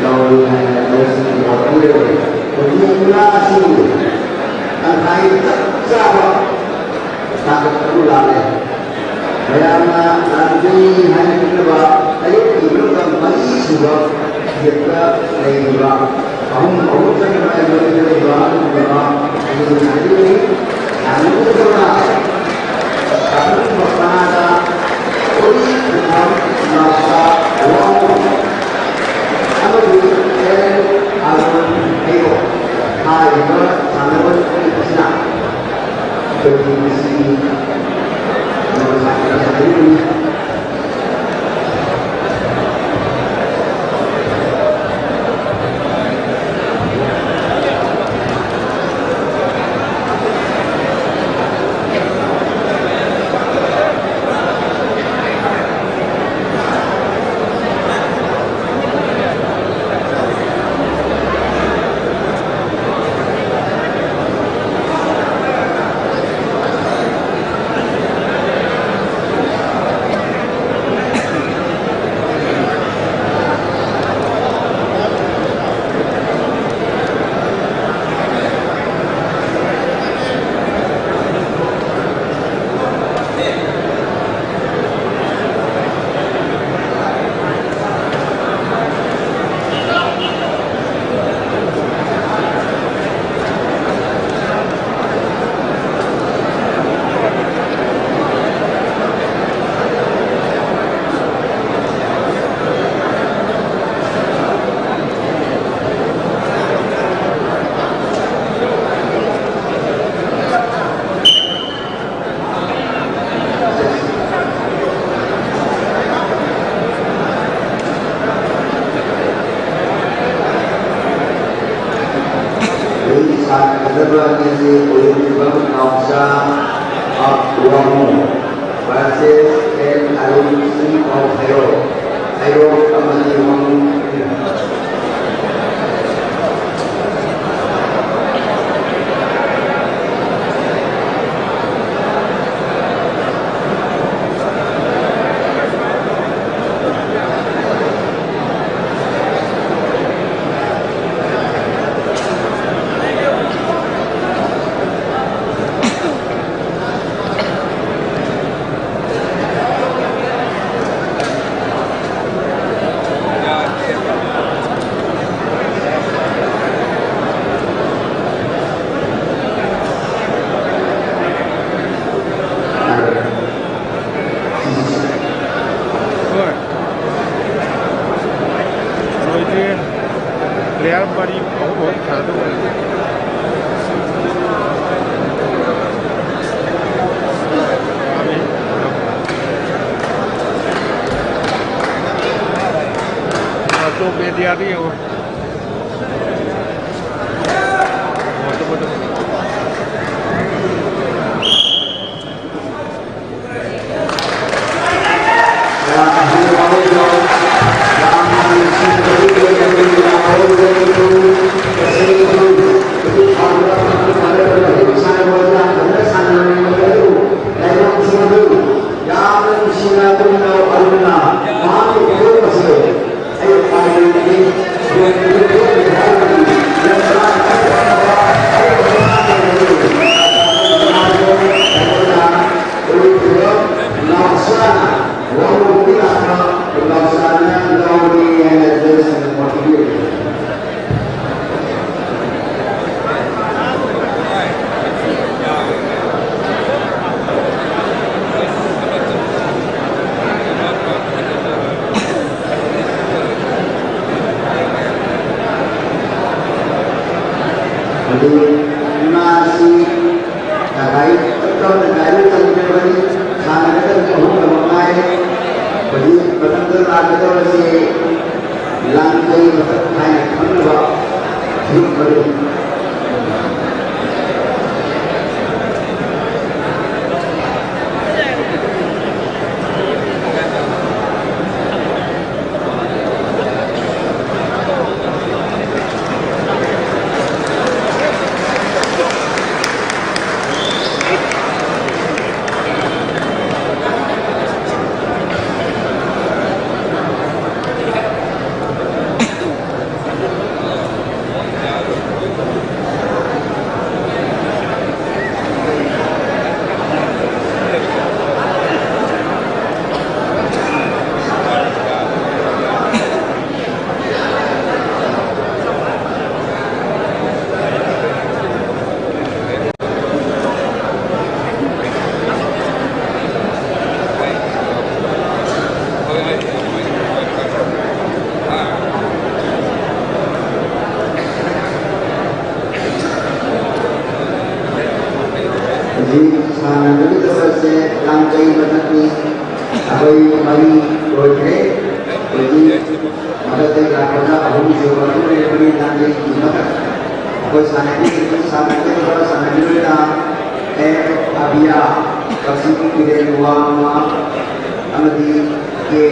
ꯂꯧꯔꯤ ꯍꯥꯏꯅ ꯂꯧꯁꯤꯡ ꯄꯤꯔꯛꯂꯤ꯫ ꯍꯧꯖꯤꯛ ꯉꯥꯁꯤꯡ ꯇꯪꯈꯥꯏ ꯆꯞ ꯆꯥꯕ ꯇꯥꯡꯀꯛ ꯑꯗꯨ ꯂꯥꯛꯂꯦ꯫ ꯃꯌꯥꯝꯅ ꯂꯥꯟꯃꯤ ꯍꯥꯏꯅ ꯈꯪꯅꯕ ꯇꯔꯦꯠꯀꯤ ꯃꯅꯨꯡꯗ ꯃꯔꯤꯁꯨꯕ ꯐꯤꯔꯦꯞꯇ ꯂꯩꯔꯤꯕ ꯑꯍꯨꯝ ꯑꯍꯨꯝ ꯆꯪꯗꯅ ꯂꯩꯕ ꯑꯗꯨꯒꯨꯝꯂꯕ ꯑꯅꯤ ꯍꯥꯏꯕꯤꯔꯤ꯫ ꯌꯥꯝꯅ ꯐꯖꯅ ꯑꯗꯨꯒꯨꯝꯕ ꯀꯅꯥꯗ ꯑꯣꯏ ꯈꯨꯐꯝ ꯂꯥꯛꯄ ꯋꯥꯉꯨ ꯑꯃꯗꯤ ꯑꯦꯜ ꯑꯥꯔ ꯍꯩꯔꯣ ꯍꯥꯏꯔꯤꯕ ꯁꯥꯟꯅꯔꯣꯏ ꯑꯅꯤ ꯑꯁꯤꯅ ꯁꯥꯟꯅꯒꯗꯕ ꯑꯅꯤꯁꯤ ꯑꯣꯏꯔꯤꯕ ꯅꯥꯎꯆꯥ ꯋꯥꯉꯨ versus ꯑꯦꯟ ꯑꯔꯨꯟ ꯁꯤ ꯄꯥꯎ ꯍꯩꯔꯣꯛ, ꯍꯩꯔꯣꯛ ꯑꯃꯗꯤ ꯋꯥꯉꯨ꯫ ꯃꯦꯗꯤꯌꯥꯗ ꯌꯦꯡꯉꯣ꯫ ꯌꯥꯝꯅ ꯅꯨꯡꯁꯤꯅ ꯑꯗꯨꯝꯅ ꯑꯗꯨꯝꯅ ꯃꯍꯥꯛꯀꯤ ꯈꯨꯗꯣꯜ ꯑꯁꯤ ꯑꯩ ꯎꯄꯥꯏ ꯂꯩꯇꯦ꯫ ꯂꯥꯎꯁꯥꯅ ꯋꯥꯍꯧꯕꯒꯤ ꯂꯥꯛꯄ ꯂꯥꯎꯁꯥꯅ ꯂꯧꯔꯦ ꯍꯥꯏꯅ judge ꯁꯤꯡꯅ ꯃꯣꯠꯄꯤꯔꯤ꯫ ꯑꯗꯨ ꯏꯃꯥ ꯑꯁꯤ ꯒꯥꯔꯤ ꯇꯞꯅ ꯒꯥꯔꯤ ꯆꯪꯖꯕꯅꯤ꯫ ꯁꯥꯟꯅꯒꯗꯕꯁꯦ ꯑꯍꯨꯝ ꯈꯛ ꯉꯥꯏꯔꯦ꯫ ꯍꯧꯖꯤꯛ ꯃꯊꯪꯗ ꯂꯥꯛꯀꯗꯕꯁꯦ ꯂꯥꯡꯖꯩ ꯃꯊꯛ ꯍꯥꯏꯅ ꯈꯪꯅꯕ ꯐꯨꯔꯨꯞ ꯃꯔꯤ꯫ ꯍꯧꯖꯤꯛ ꯁꯥꯟꯅꯕꯒꯤ ꯆꯠꯄꯁꯦ ꯂꯥꯡꯖꯩ ꯃꯊꯛꯅꯤ꯫ ꯑꯩꯈꯣꯏ ꯃꯔꯤ ꯂꯣꯏꯈ꯭ꯔꯦ꯫ ꯃꯊꯛꯇꯒꯤ ꯂꯥꯛꯄꯗ ꯑꯍꯨꯝ ꯁꯨꯕ ꯑꯗꯨꯝ ꯂꯩꯔꯕꯅꯤ꯫ ꯅꯪꯒꯤ ꯃꯊꯛ ꯑꯩꯈꯣꯏ ꯁꯥꯟꯅꯕꯤ-, ꯁꯥꯟꯅꯒꯗꯕ ꯁꯥꯟꯅꯕꯤꯅ ꯑꯦꯐ ꯑꯕꯤꯌꯥ, ꯀꯛꯆꯤꯡ ꯇꯨꯔꯦꯜ ꯋꯥꯡꯃ, ꯑꯃꯗꯤ ꯀꯦ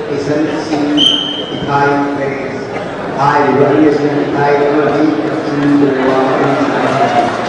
ꯀꯤꯁꯟ ꯁꯤꯡ, ꯏꯊꯥꯏ ꯄꯦꯔꯦꯁ꯫ ꯍꯥꯏꯔꯤꯕ ꯑꯅꯤ ꯑꯁꯤꯅ ꯏꯊꯥꯏ ꯑꯃꯗꯤ ꯀꯛꯆꯤꯡ ꯇꯨꯔꯦꯜ ꯋꯥꯡꯃ ꯑꯅꯤ ꯁꯥꯟꯅꯒꯅꯤ꯫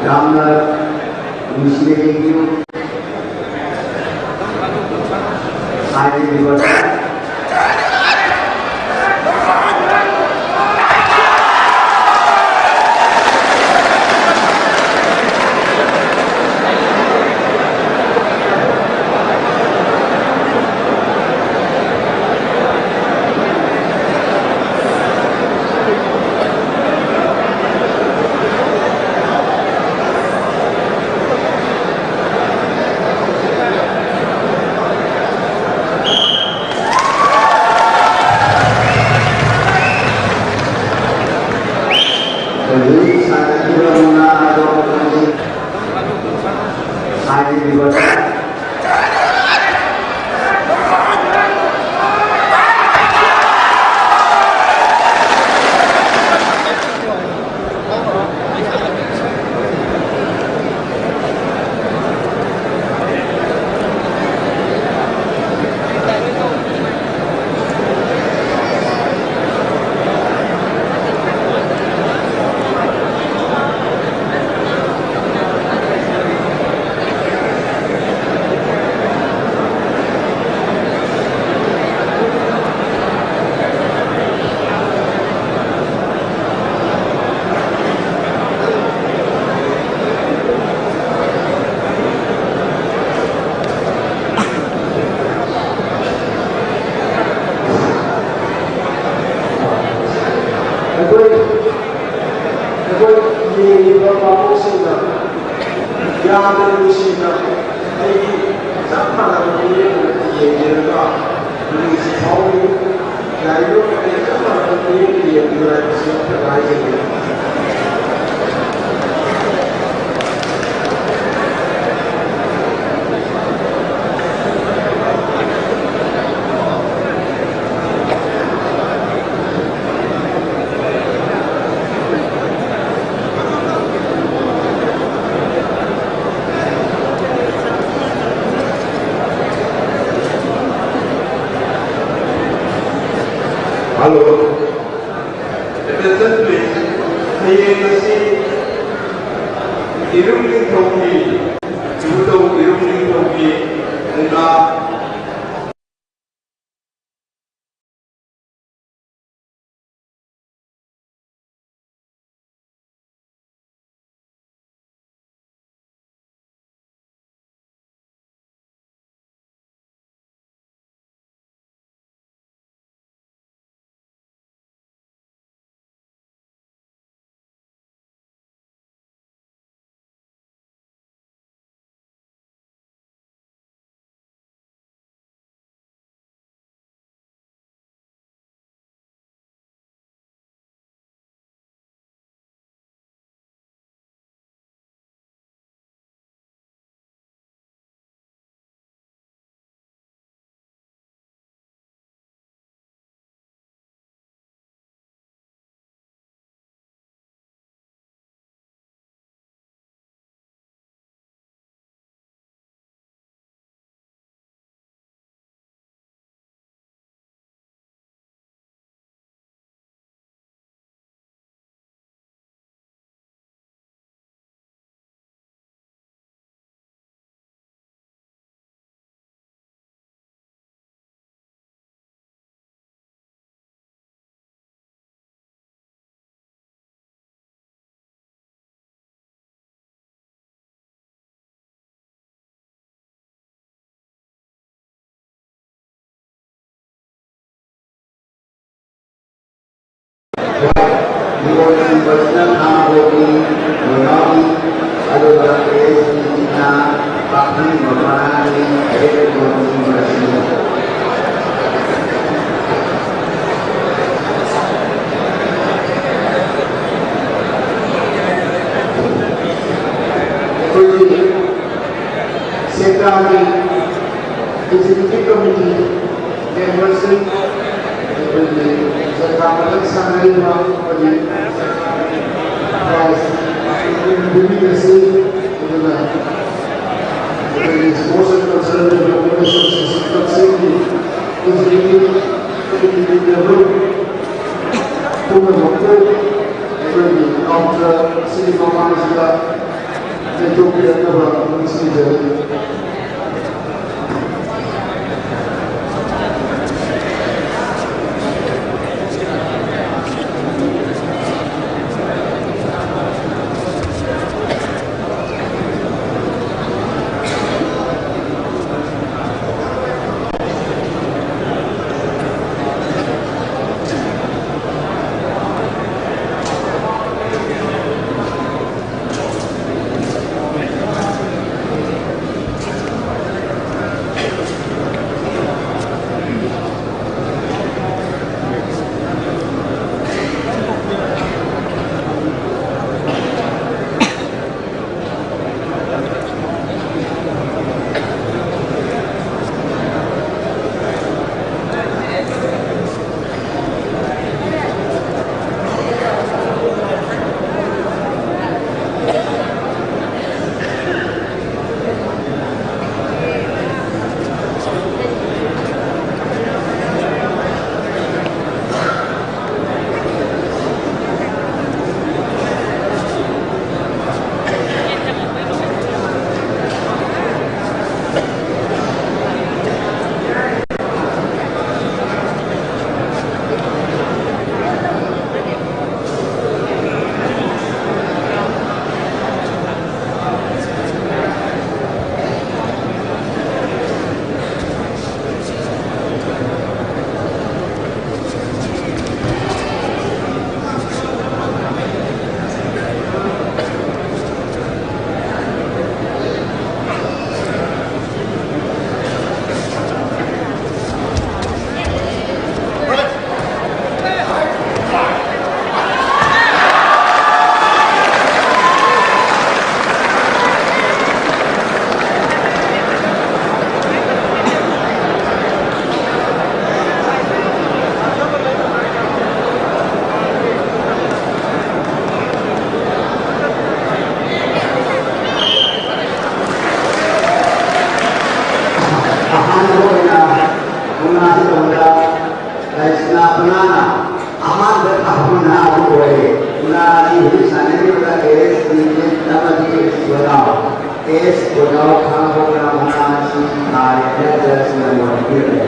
ꯌꯥꯝꯅ ꯅꯨꯡꯁꯤꯅ ꯌꯦꯡꯕꯤꯌꯨ꯫ ꯍꯥꯏꯔꯤꯕ ꯍꯧꯖꯤꯛ ꯁꯥꯟꯅꯈꯤꯕ ꯃꯉꯥ ꯑꯗꯣ ꯍꯥꯏꯔꯤꯕ ꯑꯩꯈꯣꯏ, ꯑꯩꯈꯣꯏ ꯌꯦꯡꯂꯤꯕ ꯚꯥꯕꯣꯛꯁꯤꯡꯅ ꯌꯥꯝꯅ ꯅꯨꯡꯁꯤꯅ ꯑꯩꯒꯤ ꯆꯞ ꯃꯥꯟꯅꯕ ꯃꯤꯠꯌꯦꯡ ꯑꯗꯨ ꯌꯦꯡꯕꯤꯔꯒ ꯅꯨꯡꯁꯤ ꯐꯥꯎꯔꯤ꯫ ꯌꯥꯔꯤꯕ ꯃꯈꯩ ꯆꯞ ꯃꯥꯟꯅꯕ ꯃꯤꯠꯌꯦꯡ ꯌꯦꯡꯕꯤꯌꯨ ꯍꯥꯏꯕꯁꯤ ꯑꯝꯇꯪ ꯍꯥꯏꯖꯒꯦ꯫ ꯍꯜꯂꯣ꯫ Attention please. ꯍꯌꯦꯡ ꯑꯁꯤ ꯏꯔꯨꯝ ꯅꯤꯡꯊꯧꯒꯤ, ꯏꯕꯨꯙꯧ ꯏꯔꯨꯝ ꯅꯤꯡꯊꯧꯒꯤ ꯃꯨꯛꯅꯥ ꯕꯣꯔꯗ ꯃꯦꯝꯕꯔꯁꯤꯅ ꯈꯥ ꯕꯣꯔꯗꯀꯤ ꯃꯣꯏꯔꯥꯡ, ꯑꯗꯨꯒ ꯑꯦ ꯑꯦꯁ ꯄꯤ ꯁꯤꯅ ꯄꯥꯛꯊꯪ ꯃꯄꯥꯅꯤ, ꯑꯦ ꯑꯦꯁ ꯄꯤ ꯁꯤꯅ ꯑꯩꯈꯣꯏꯒꯤ ꯁꯦꯟꯗ꯭ꯔꯥꯒꯤ ꯑꯦꯛꯖꯤꯀ꯭ꯌꯨꯇꯤꯚ ꯀꯃꯤꯇꯤ ꯃꯦꯝꯕꯔꯁꯤꯡ, ꯑꯩꯈꯣꯏꯒꯤ ꯖꯇ꯭ꯔꯥ ꯃꯊꯛ ꯁꯥꯟꯅꯔꯤꯕ ꯑꯩꯈꯣꯏꯒꯤ ꯄ꯭ꯔꯥꯏꯖ ꯄꯤꯕꯤꯕꯁꯤ, ꯑꯗꯨꯒ ꯑꯩꯈꯣꯏꯒꯤ sports and cultural development association ꯀꯛꯆꯤꯡꯒꯤ ꯑꯦꯛꯖꯤꯀ꯭ꯌꯨꯇꯤꯚ ꯀꯃꯤꯇꯤ ꯃꯦꯝꯕꯔ ꯄꯨꯝꯅꯃꯛꯄꯨ ꯑꯩꯈꯣꯏꯒꯤ ꯀꯥꯎꯟꯇꯔ ꯑꯁꯤꯒꯤ ꯃꯃꯥꯡꯁꯤꯗ ꯂꯦꯡꯊꯣꯛꯄꯤꯔꯛꯅꯕ ꯅꯤꯡꯁꯤꯡꯖꯔꯤ꯫ ꯑꯦꯁ ꯕꯣꯖꯥꯎ ꯈꯥꯡꯕꯣꯛꯅ ꯃꯅꯥ ꯑꯁꯤ ꯊꯥꯔꯦ ꯍꯥꯏꯅ ꯖꯖꯅ ꯅꯣꯠ ꯄꯤꯔꯝꯃꯤ꯫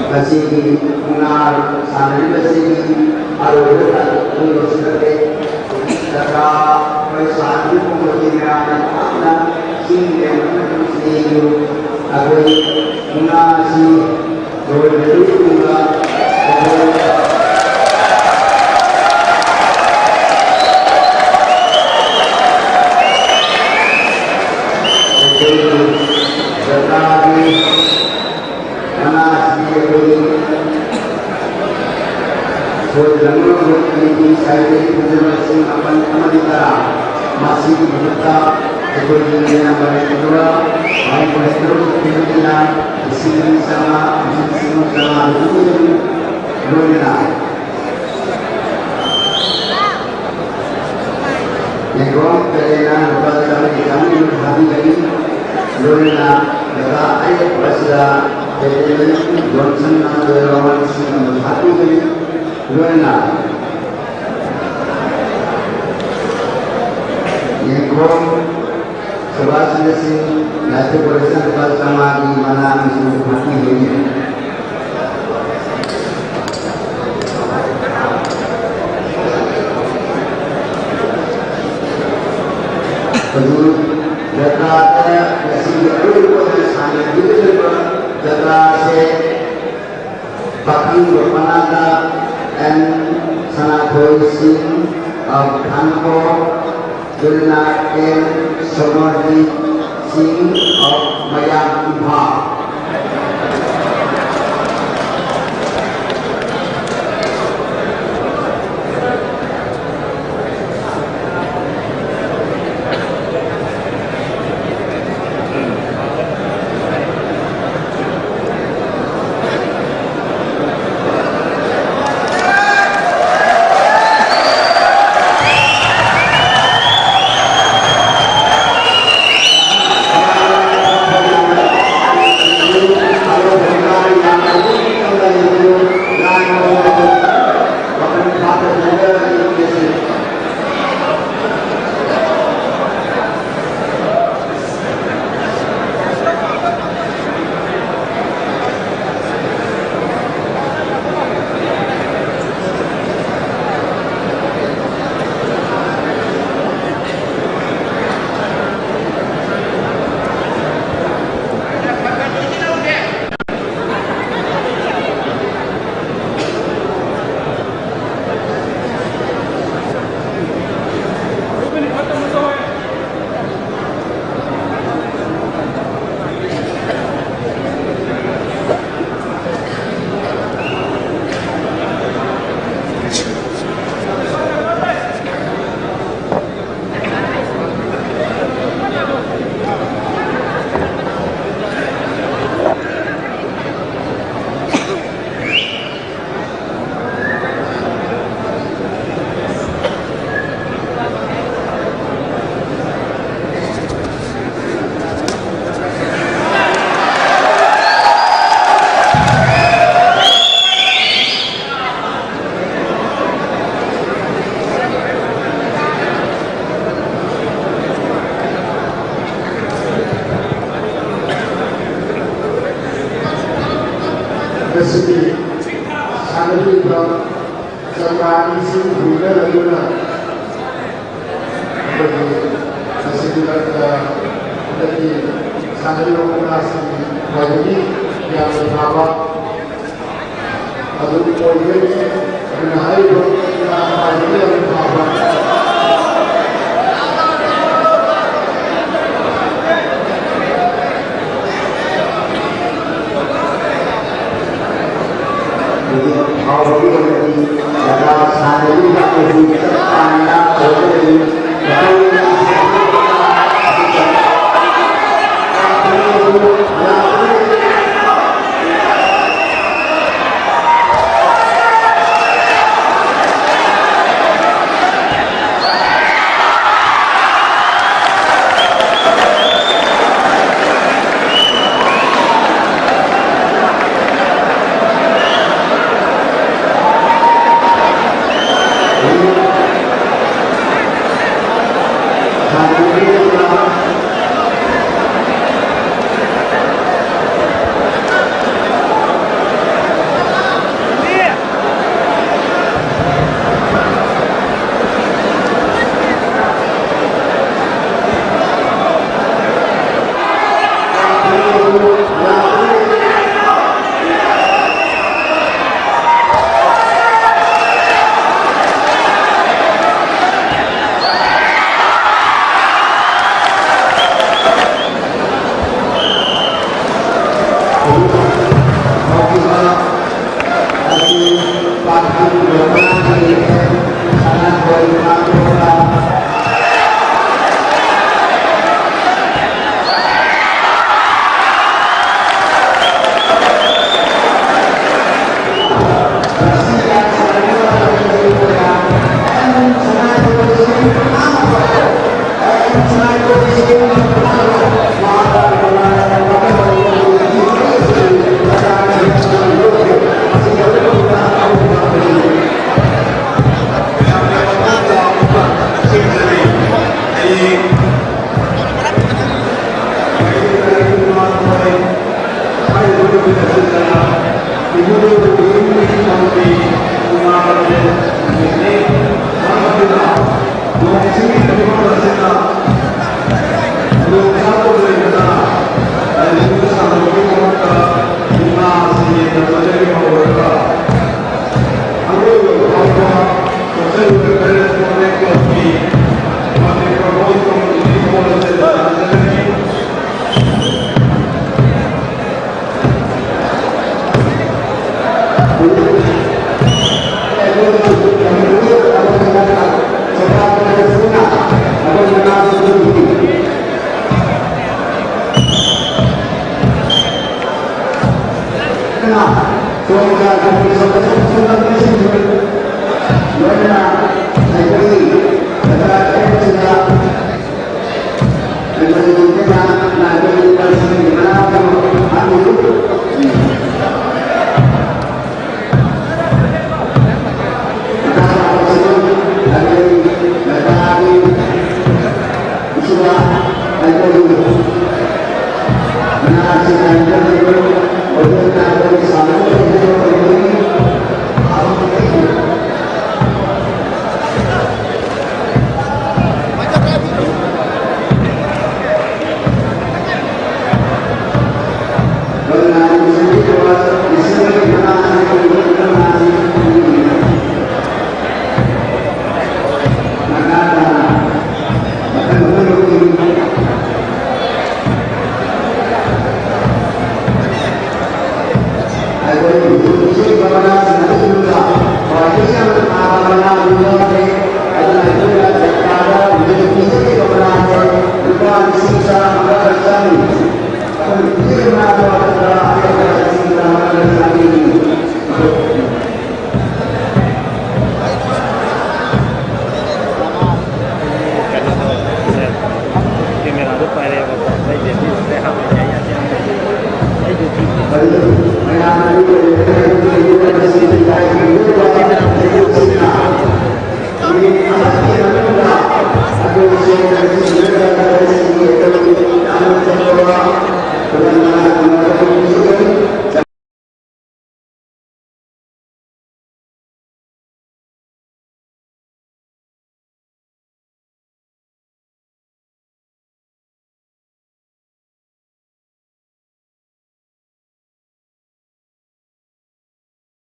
ꯉꯁꯤꯒꯤ ꯃꯨꯛꯅꯥ ꯁꯥꯟꯅꯔꯤꯕꯁꯤꯒꯤ ꯑꯔꯣꯏꯕ ꯇꯥꯟ ꯑꯗꯨ ꯌꯧꯁꯤꯜꯂꯛꯂꯦ꯫ ꯖꯒꯥ ꯑꯩꯈꯣꯏ ꯁꯥꯟꯅꯔꯤꯕ ꯀꯣꯃꯤꯇꯤ ꯃꯌꯥꯝꯅ ꯌꯥꯝꯅ ꯆꯤꯡ ꯂꯦꯡꯕ ꯑꯃꯁꯨꯡ ꯌꯦꯡꯕꯤꯌꯨ꯫ ꯑꯩꯈꯣꯏ ꯃꯨꯛꯅꯥ ꯑꯁꯤ ꯂꯣꯏꯕꯗꯒꯤ ꯇꯨꯡꯗ ꯑꯩꯈꯣꯏ ꯑꯩꯈꯣꯏꯒꯤ ꯖꯒꯥꯒꯤ ꯃꯅꯥ ꯑꯁꯤ ꯑꯩꯈꯣꯏꯒꯤ ꯁꯣꯏꯗꯅꯕ ꯃꯤꯇꯤꯡ ꯁꯥꯏꯠꯇꯒꯤ ꯐꯖꯕꯁꯤꯡ ꯃꯥꯄꯟ ꯑꯃꯗꯤ ꯇꯔꯥ꯫ ꯃꯁꯤꯒꯤ ꯃꯍꯨꯠꯇ ꯑꯩꯈꯣꯏꯒꯤ ꯃꯦꯝꯕꯔ ꯂꯩꯔꯤꯕ ꯃꯅꯤꯄꯨꯔ ꯍꯦꯟꯗꯣꯛ ꯀꯝꯃꯤꯇꯤꯅ ꯂꯤꯁꯤꯡ ꯑꯅꯤ ꯆꯥꯝꯃꯉꯥ ꯑꯃꯁꯨꯡ ꯂꯤꯁꯤꯡ ꯑꯃ ꯆꯥꯝꯃꯉꯥ ꯂꯣꯏꯅꯅ ꯅꯦꯒ꯭ꯔꯣꯟ ꯄꯦꯔꯦꯅ ꯂꯨꯄꯥ ꯆꯥꯝꯃꯔꯤ ꯆꯥꯝꯃꯔꯤ ꯍꯥꯞꯄꯤꯒꯅꯤ꯫ ꯂꯣꯏꯅꯅ ꯗꯇꯥ ꯑꯌꯦꯠꯄ ꯑꯁꯤꯗ ꯄꯦꯇꯦꯟ ꯖꯣꯟꯁꯟꯅ ꯂꯣꯏꯔꯕ ꯃꯃꯜꯁꯤꯡ ꯑꯗꯨ ꯍꯥꯞꯄꯤꯒꯅꯤ꯫ ꯂꯣꯏꯅꯅ ꯌꯦꯡꯈꯣꯜ ꯁꯨꯕꯥꯁ ꯆꯟꯗ꯭ꯔ ꯁꯤꯡ ꯂꯥꯏꯐ ꯗꯦꯀꯣꯔꯦꯁꯟ ꯂꯨꯄꯥ ꯆꯥꯝꯃꯉꯥꯒꯤ ꯃꯅꯥ ꯑꯃꯁꯨ ꯍꯥꯞꯄꯤꯒꯅꯤ꯫ ꯍꯧꯖꯤꯛ ꯖꯇ꯭ꯔꯥꯗ ꯉꯁꯤꯒꯤ ꯑꯔꯣꯏꯕ ꯑꯣꯏꯅ ꯁꯥꯟꯅꯕꯤꯒꯗꯧꯔꯤꯕ ꯖꯇ꯭ꯔꯥꯁꯦ ꯄꯥꯈꯪ ꯒꯣꯄꯥꯅꯟꯗ ꯑꯦꯟ ꯁꯅꯥꯊꯣꯏ ꯁꯤꯡ of ꯊꯥꯡꯒꯣ, ꯂꯣꯏꯅꯅ ꯑꯦꯟ ꯁꯣꯃꯔꯖꯤꯠ ꯁꯤꯡ of ꯃꯌꯥꯡ ꯏꯝꯐꯥꯜ꯫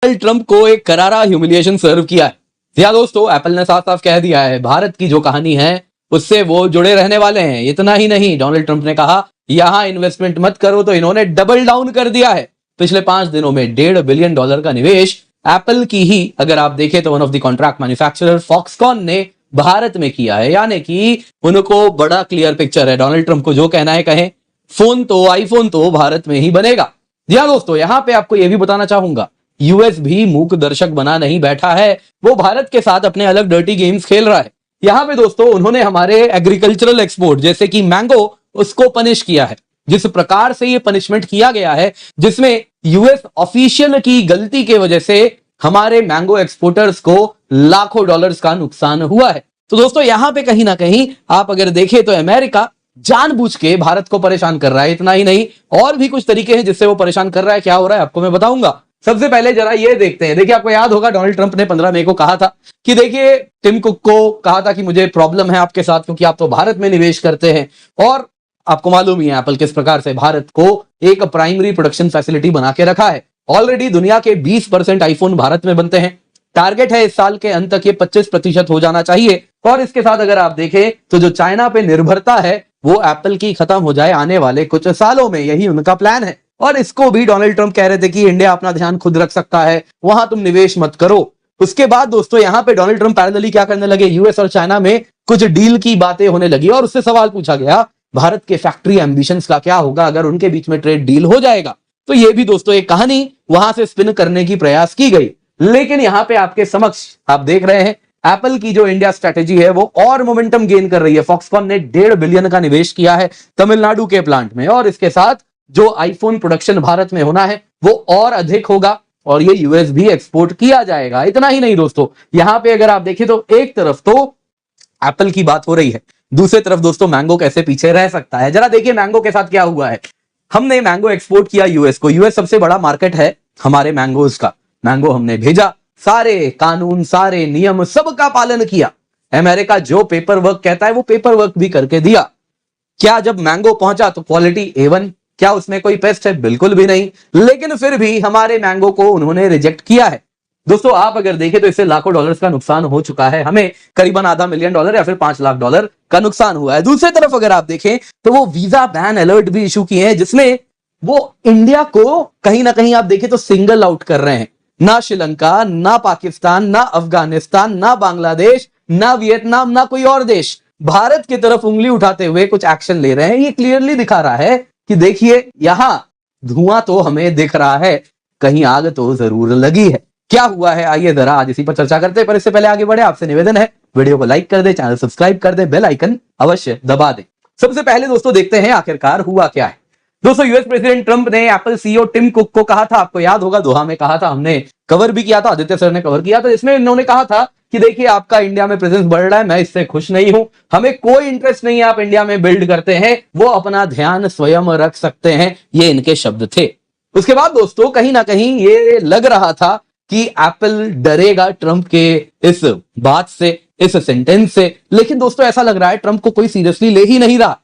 ट्रंप को एक करारा ह्यूमिलिएशन सर्व किया है। जी हाँ दोस्तों, एप्पल ने साफ साफ कह दिया है, भारत की जो कहानी है उससे वो जुड़े रहने वाले हैं। इतना ही नहीं, डोनाल्ड ट्रंप ने कहा यहां इन्वेस्टमेंट मत करो, तो इन्होंने डबल डाउन कर दिया है। पिछले पांच दिनों में डेढ़ बिलियन डॉलर का निवेश एप्पल की ही, अगर आप देखें तो one of the contract manufacturer Foxconn ने भारत में किया है। यानी कि उनको बड़ा क्लियर पिक्चर है। डोनाल्ड ट्रंप को जो कहना है कहें, फोन तो, आईफोन तो भारत में ही बनेगा। जी हाँ दोस्तों, यहाँ पे आपको ये भी बताना चाहूंगा, यूएस भी मूक दर्शक बना नहीं बैठा है, वो भारत के साथ अपने अलग डर्टी गेम्स खेल रहा है। यहाँ पे दोस्तों उन्होंने हमारे एग्रीकल्चरल एक्सपोर्ट जैसे कि मैंगो, उसको पनिश किया है। जिस प्रकार से ये पनिशमेंट किया गया है, जिसमें यूएस ऑफिशियल की गलती के वजह से हमारे मैंगो एक्सपोर्टर्स को लाखों डॉलर्स का नुकसान हुआ है। तो दोस्तों, यहाँ पे कहीं ना कहीं आप अगर देखें तो अमेरिका जानबूझ के भारत को परेशान कर रहा है। इतना ही नहीं, और भी कुछ तरीके हैं जिससे वो परेशान कर रहा है। क्या हो रहा है आपको मैं बताऊंगा। सबसे पहले जरा ये देखते हैं। देखिए, आपको याद होगा डोनाल्ड ट्रंप ने पन्द्रह मई को कहा था कि देखिए, टिम कुक को कहा था कि मुझे प्रॉब्लम है आपके साथ, क्योंकि आप तो भारत में निवेश करते हैं, और आपको मालूम ही है एप्पल किस प्रकार से भारत को एक प्राइमरी प्रोडक्शन फैसिलिटी बना के रखा है। ऑलरेडी दुनिया के बीस परसेंट आईफोन भारत में बनते हैं। टारगेट है इस साल के अंत तक ये पच्चीस प्रतिशत हो जाना चाहिए। और इसके साथ अगर आप देखें तो जो चाइना पे निर्भरता है वो एप्पल की खत्म हो जाए आने वाले कुछ सालों में, यही उनका प्लान है। और इसको भी डोनाल्ड ट्रंप कह रहे थे कि इंडिया अपना ध्यान खुद रख सकता है, वहां तुम निवेश मत करो। उसके बाद दोस्तों, यहाँ पे डोनाल्ड ट्रंप पैरेलली क्या करने लगे, यूएस और चाइना में कुछ डील की बातें होने लगी और उससे सवाल पूछा गया, भारत के फैक्ट्री एम्बिशंस का क्या होगा अगर उनके बीच में ट्रेड डील हो जाएगा। तो ये भी दोस्तों एक कहानी वहां से स्पिन करने की प्रयास की गई। लेकिन यहाँ पे आपके समक्ष आप देख रहे हैं एप्पल की जो इंडिया स्ट्रेटेजी है वो और मोमेंटम गेन कर रही है। फॉक्सकॉन ने डेढ़ बिलियन का निवेश किया है तमिलनाडु के प्लांट में, और इसके साथ जो आईफोन प्रोडक्शन भारत में होना है वो और अधिक होगा। और ये यूएस भी एक्सपोर्ट किया जाएगा। इतना ही नहीं दोस्तों, यहां पे अगर आप देखें तो एक तरफ तो एप्पल की बात हो रही है, दूसरी तरफ दोस्तों मैंगो कैसे पीछे रह सकता है। जरा देखिए मैंगो के साथ क्या हुआ है। हमने मैंगो एक्सपोर्ट किया यूएस को, यूएस सबसे बड़ा मार्केट है हमारे मैंगोज का। मैंगो हमने भेजा, सारे कानून, सारे नियम, सबका पालन किया। अमेरिका जो पेपर वर्क कहता है वो पेपर वर्क भी करके दिया। क्या जब मैंगो पहुंचा तो क्वालिटी ए वन? क्या उसमें कोई पेस्ट है? बिल्कुल भी नहीं। लेकिन फिर भी हमारे मैंगो को उन्होंने रिजेक्ट किया है। दोस्तों, आप अगर देखें तो इससे लाखों डॉलर्स का नुकसान हो चुका है हमें, करीबन आधा मिलियन डॉलर या फिर पांच लाख डॉलर का नुकसान हुआ है। दूसरी तरफ अगर आप देखें तो वो वीजा बैन अलर्ट भी इशू किए हैं, जिसमें वो इंडिया को कहीं ना कहीं आप देखें तो सिंगल आउट कर रहे हैं। ना श्रीलंका, ना पाकिस्तान, ना अफगानिस्तान, ना बांग्लादेश, ना वियतनाम, ना कोई और देश भारत की तरफ उंगली उठाते हुए कुछ एक्शन ले रहे हैं। ये क्लियरली दिखा रहा है कि देखिए, यहां धुआं तो हमें दिख रहा है, कहीं आग तो जरूर लगी है। क्या हुआ है, आइए जरा आज इसी पर चर्चा करते हैं। पर इससे पहले आगे बढ़े, आपसे निवेदन है, वीडियो को लाइक कर दें, चैनल सब्सक्राइब कर दें, बेल आइकन अवश्य दबा दें। सबसे पहले दोस्तों, देखते हैं आखिरकार हुआ क्या है। दोस्तों, यूएस प्रेसिडेंट ट्रंप ने एप्पल सीईओ टिम कुक को कहा था, आपको याद होगा, दोहा में कहा था, हमने कवर भी किया था, आदित्य सर ने कवर किया था, जिसमें इन्होंने कहा था कि देखिए, आपका इंडिया में प्रेजेंस बढ़ रहा है, मैं इससे खुश नहीं हूं, हमें कोई इंटरेस्ट नहीं है आप इंडिया में बिल्ड करते हैं, वो अपना ध्यान स्वयं रख सकते हैं, ये इनके शब्द थे। उसके बाद दोस्तों, कहीं ना कहीं ये लग रहा था कि एप्पल डरेगा ट्रंप के इस बात से, इस सेंटेंस से। लेकिन दोस्तों, ऐसा लग रहा है ट्रंप को कोई सीरियसली ले ही नहीं रहा।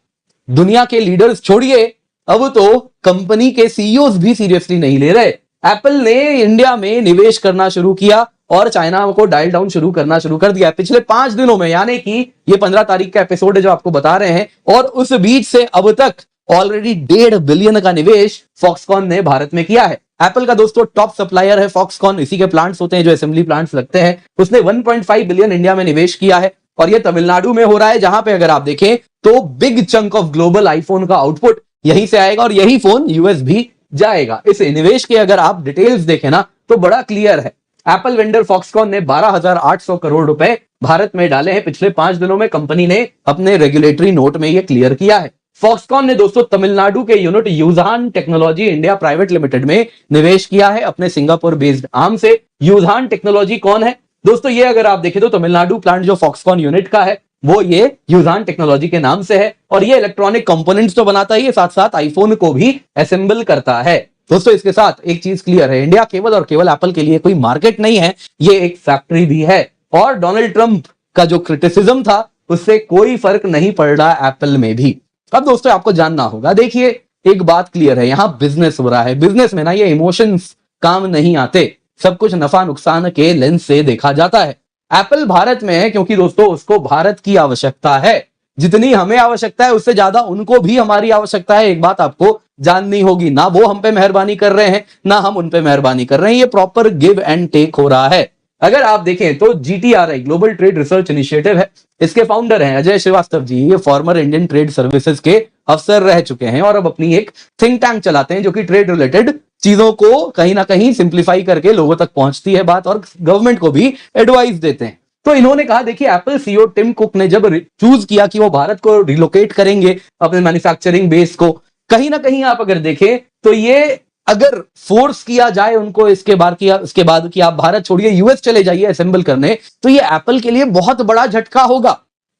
दुनिया के लीडर्स छोड़िए, अब तो कंपनी के सीईओज भी सीरियसली नहीं ले रहे। एप्पल ने इंडिया में निवेश करना शुरू किया और चाइना को डायल डाउन शुरू करना शुरू कर दिया। पिछले पांच दिनों में, यानी कि ये पंद्रह तारीख का एपिसोड है जो आपको बता रहे हैं, और उस बीच से अब तक ऑलरेडी डेढ़ बिलियन का निवेश फॉक्सकॉन ने भारत में किया है। एप्पल का दोस्तों टॉप सप्लायर है फॉक्सकॉन, इसी के प्लांट्स होते हैं जो असेंबली प्लांट्स लगते हैं। उसने one point five billion India में निवेश किया है और ये तमिलनाडु में हो रहा है, जहां पे अगर आप देखें तो big chunk of global iPhone का आउटपुट यहीं से आएगा और यही फोन यूएस भी जाएगा। इस निवेश के अगर आप डिटेल्स देखें ना, तो बड़ा क्लियर है। एप्पल वेंडर फॉक्सकॉन ने बारह हज़ार आठ सौ करोड़ रुपए भारत में डाले हैं पिछले पांच दिनों में। कंपनी ने अपने रेगुलेटरी नोट में ये क्लियर किया है। फॉक्सकॉन ने दोस्तों तमिलनाडु के unit Yuzhan technology India private limited में निवेश किया है अपने सिंगापुर बेस्ड आर्म से। यूजान टेक्नोलॉजी कौन है दोस्तों? ये अगर आप देखें तो तमिलनाडु प्लांट जो फॉक्सकॉन यूनिट का है, वो ये यूजान टेक्नोलॉजी के नाम से है और ये इलेक्ट्रॉनिक कंपोनेंट्स तो बनाता ही है, साथ साथ आईफोन को भी असेंबल करता है। दोस्तों, इसके साथ एक चीज क्लियर है, इंडिया केवल और केवल एप्पल के लिए कोई मार्केट नहीं है, ये एक फैक्ट्री भी है। और डोनाल्ड ट्रंप का जो क्रिटिसिज्म था, उससे कोई फर्क नहीं पड़ रहा एप्पल में भी। अब दोस्तों, आपको जानना होगा, देखिए, एक बात क्लियर है, यहाँ बिजनेस हो रहा है। बिजनेस में ना ये इमोशंस काम नहीं आते, सब कुछ नफा नुकसान के लेंस से देखा जाता है। एप्पल भारत में है क्योंकि दोस्तों, उसको भारत की आवश्यकता है। जितनी हमें आवश्यकता है, उससे ज्यादा उनको भी हमारी आवश्यकता है। एक बात आपको जाननी होगी, ना वो हम पे मेहरबानी कर रहे हैं, ना हम उन पे मेहरबानी कर रहे हैं। ये प्रॉपर गिव एंड टेक हो रहा है। अगर आप देखें तो जीटीआरआई ग्लोबल ट्रेड रिसर्च इनिशिएटिव है, इसके फाउंडर हैं अजय श्रीवास्तव जी। ये फॉर्मर इंडियन ट्रेड सर्विसेज के अफसर रह चुके हैं और अब अपनी एक थिंक टैंक चलाते हैं जो कि ट्रेड रिलेटेड चीजों को कहीं ना कहीं सिंप्लीफाई करके लोगों तक पहुंचती है बात और गवर्नमेंट को भी एडवाइस देते हैं। तो इन्होंने कहा, देखिए, एप्पल सीईओ टिम कुक ने जब चूज किया कि वो भारत को रिलोकेट करेंगे अपने मैन्युफैक्चरिंग बेस को, कहीं ना कहीं आप अगर देखें तो ये अगर फोर्स किया जाए उनको इसके बाद किया, इसके बाद कि आप भारत छोड़िए, यूएस चले जाइए असेंबल करने, तो ये एप्पल के लिए बहुत बड़ा झटका होगा।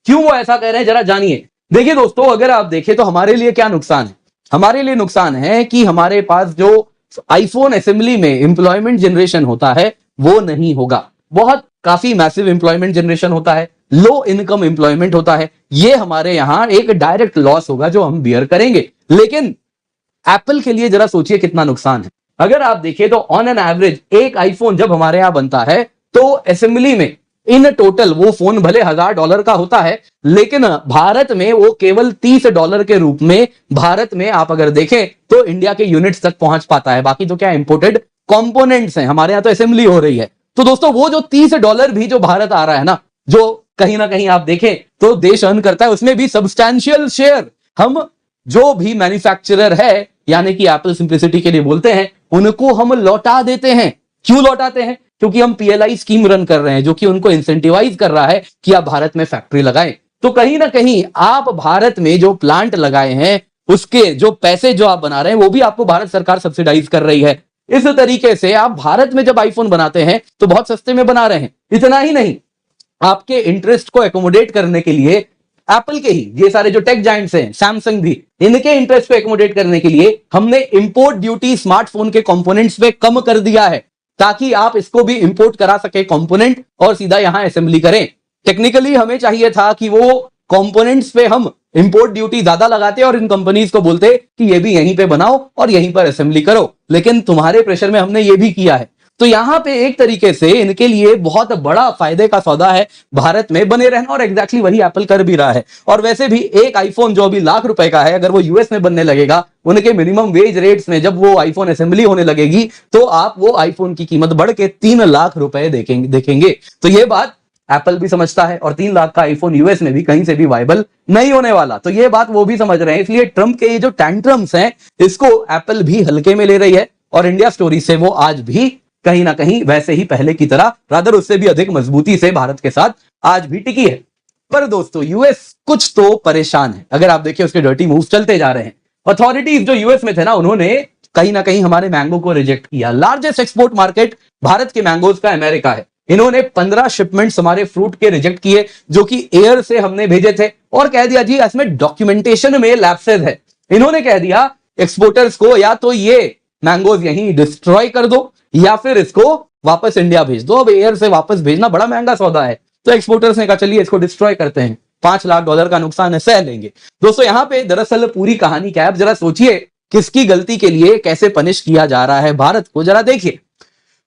क्यों वो ऐसा कह रहे हैं, जरा जानिए। देखिए दोस्तों, अगर आप देखें तो हमारे लिए क्या नुकसान है? हमारे लिए नुकसान है कि हमारे पास जो आईफोन असेंबली में एम्प्लॉयमेंट जनरेशन होता है, वो नहीं होगा। बहुत काफी मैसिव एम्प्लॉयमेंट जनरेशन होता है, लो इनकम एम्प्लॉयमेंट होता है। ये हमारे यहाँ एक डायरेक्ट लॉस होगा जो हम बियर करेंगे। लेकिन एप्पल के लिए जरा सोचिए कितना नुकसान है। अगर आप देखें तो ऑन एन एवरेज एक आईफोन जब हमारे यहाँ बनता है, तो असेंबली में इन टोटल वो फोन भले हजार डॉलर का होता है, लेकिन भारत में वो केवल तीस डॉलर के रूप में, भारत में आप अगर देखें तो इंडिया के यूनिट्स तक पहुंच पाता है। बाकी जो क्या इंपोर्टेड कंपोनेंट्स हैं, हमारे यहाँ तो असेंबली हो रही है। तो दोस्तों, वो जो तीस डॉलर भी जो भारत आ रहा है ना, जो कहीं ना कहीं आप देखें तो देश अर्न करता है, उसमें भी सब्सटैंशियल शेयर हम जो भी मैन्युफैक्चरर है, यानी कि एप्पल सिंप्लिसिटी के लिए बोलते हैं, उनको हम लौटा देते हैं। क्यों लौटाते हैं? क्योंकि हम पीएलआई स्कीम रन कर रहे हैं, जो कि उनको इंसेंटिवाइज कर रहा है कि आप भारत में फैक्ट्री लगाएं। तो कहीं ना कहीं आप भारत में जो प्लांट लगाए हैं, उसके जो पैसे जो आप बना रहे हैं, वो भी आपको भारत सरकार सब्सिडाइज कर रही है। इस तरीके से आप भारत में जब आईफोन बनाते हैं तो बहुत सस्ते में बना रहे हैं। इतना ही नहीं, आपके इंटरेस्ट को एकोमोडेट करने के लिए एप्पल के ही ये सारे जो टेक जायंट्स हैं, सैमसंग भी, इनके इंटरेस्ट को एकोमोडेट करने के लिए हमने इंपोर्ट ड्यूटी स्मार्टफोन के कंपोनेंट्स पे कम कर दिया है, ताकि आप इसको भी इंपोर्ट करा सके कंपोनेंट और सीधा यहां असेंबली करें। टेक्निकली हमें चाहिए था कि वो कंपोनेंट्स पे हम इंपोर्ट ड्यूटी ज्यादा लगाते और इन कंपनीज को बोलते कि ये भी यहीं पे बनाओ और यहीं पर असेंबली करो, लेकिन तुम्हारे प्रेशर में हमने ये भी किया है। तो यहाँ पे एक तरीके से इनके लिए बहुत बड़ा फायदे का सौदा है भारत में बने रहना, और एग्जैक्टली exactly वही एप्पल कर भी रहा है। और वैसे भी एक आईफोन जो अभी लाख रुपए का है, अगर वो यूएस में बनने लगेगा, उनके मिनिमम वेज रेट्स में जब वो आईफोन असेंबली होने लगेगी, तो आप वो आईफोन की कीमत बढ़ के तीन लाख रुपए देखेंगे देखेंगे। तो ये बात एप्पल भी समझता है और तीन लाख का आईफोन यूएस में भी कहीं से भी वायबल नहीं होने वाला। तो ये बात वो भी समझ रहे हैं, इसलिए ट्रंप के ये जो टैंट्रम्स हैं, इसको एप्पल भी हल्के में ले रही है और इंडिया स्टोरी से वो आज भी कहीं ना कहीं वैसे ही पहले की तरह, रादर उससे भी अधिक मजबूती से भारत के साथ आज भी टिकी है। पर दोस्तों, यूएस कुछ तो परेशान है। अगर आप देखिए, उसके डर्टी मूव्स चलते जा रहे हैं। अथॉरिटीज जो यूएस में थे ना, उन्होंने कहीं ना कहीं हमारे मैंगो को रिजेक्ट किया। लार्जेस्ट एक्सपोर्ट मार्केट भारत के मैंगोज का अमेरिका है। इन्होंने पंद्रह शिपमेंट्स हमारे फ्रूट के रिजेक्ट किए, जो कि एयर से हमने भेजे थे, और कह दिया जी, इसमें डॉक्यूमेंटेशन में लैप्सेस है। इन्होंने कह दिया एक्सपोर्टर्स को, या तो ये मैंगोज यहीं डिस्ट्रॉय कर दो या फिर इसको वापस इंडिया भेज दो। अब एयर से वापस भेजना बड़ा महंगा सौदा है, तो एक्सपोर्टर्स ने कहा, चलिए इसको डिस्ट्रॉय करते हैं, पांच लाख डॉलर का नुकसान है, सह लेंगे। दोस्तों, यहाँ पे दरअसल पूरी कहानी क्या है, आप जरा सोचिए, किसकी गलती के लिए कैसे पनिश किया जा रहा है भारत को, जरा देखिए।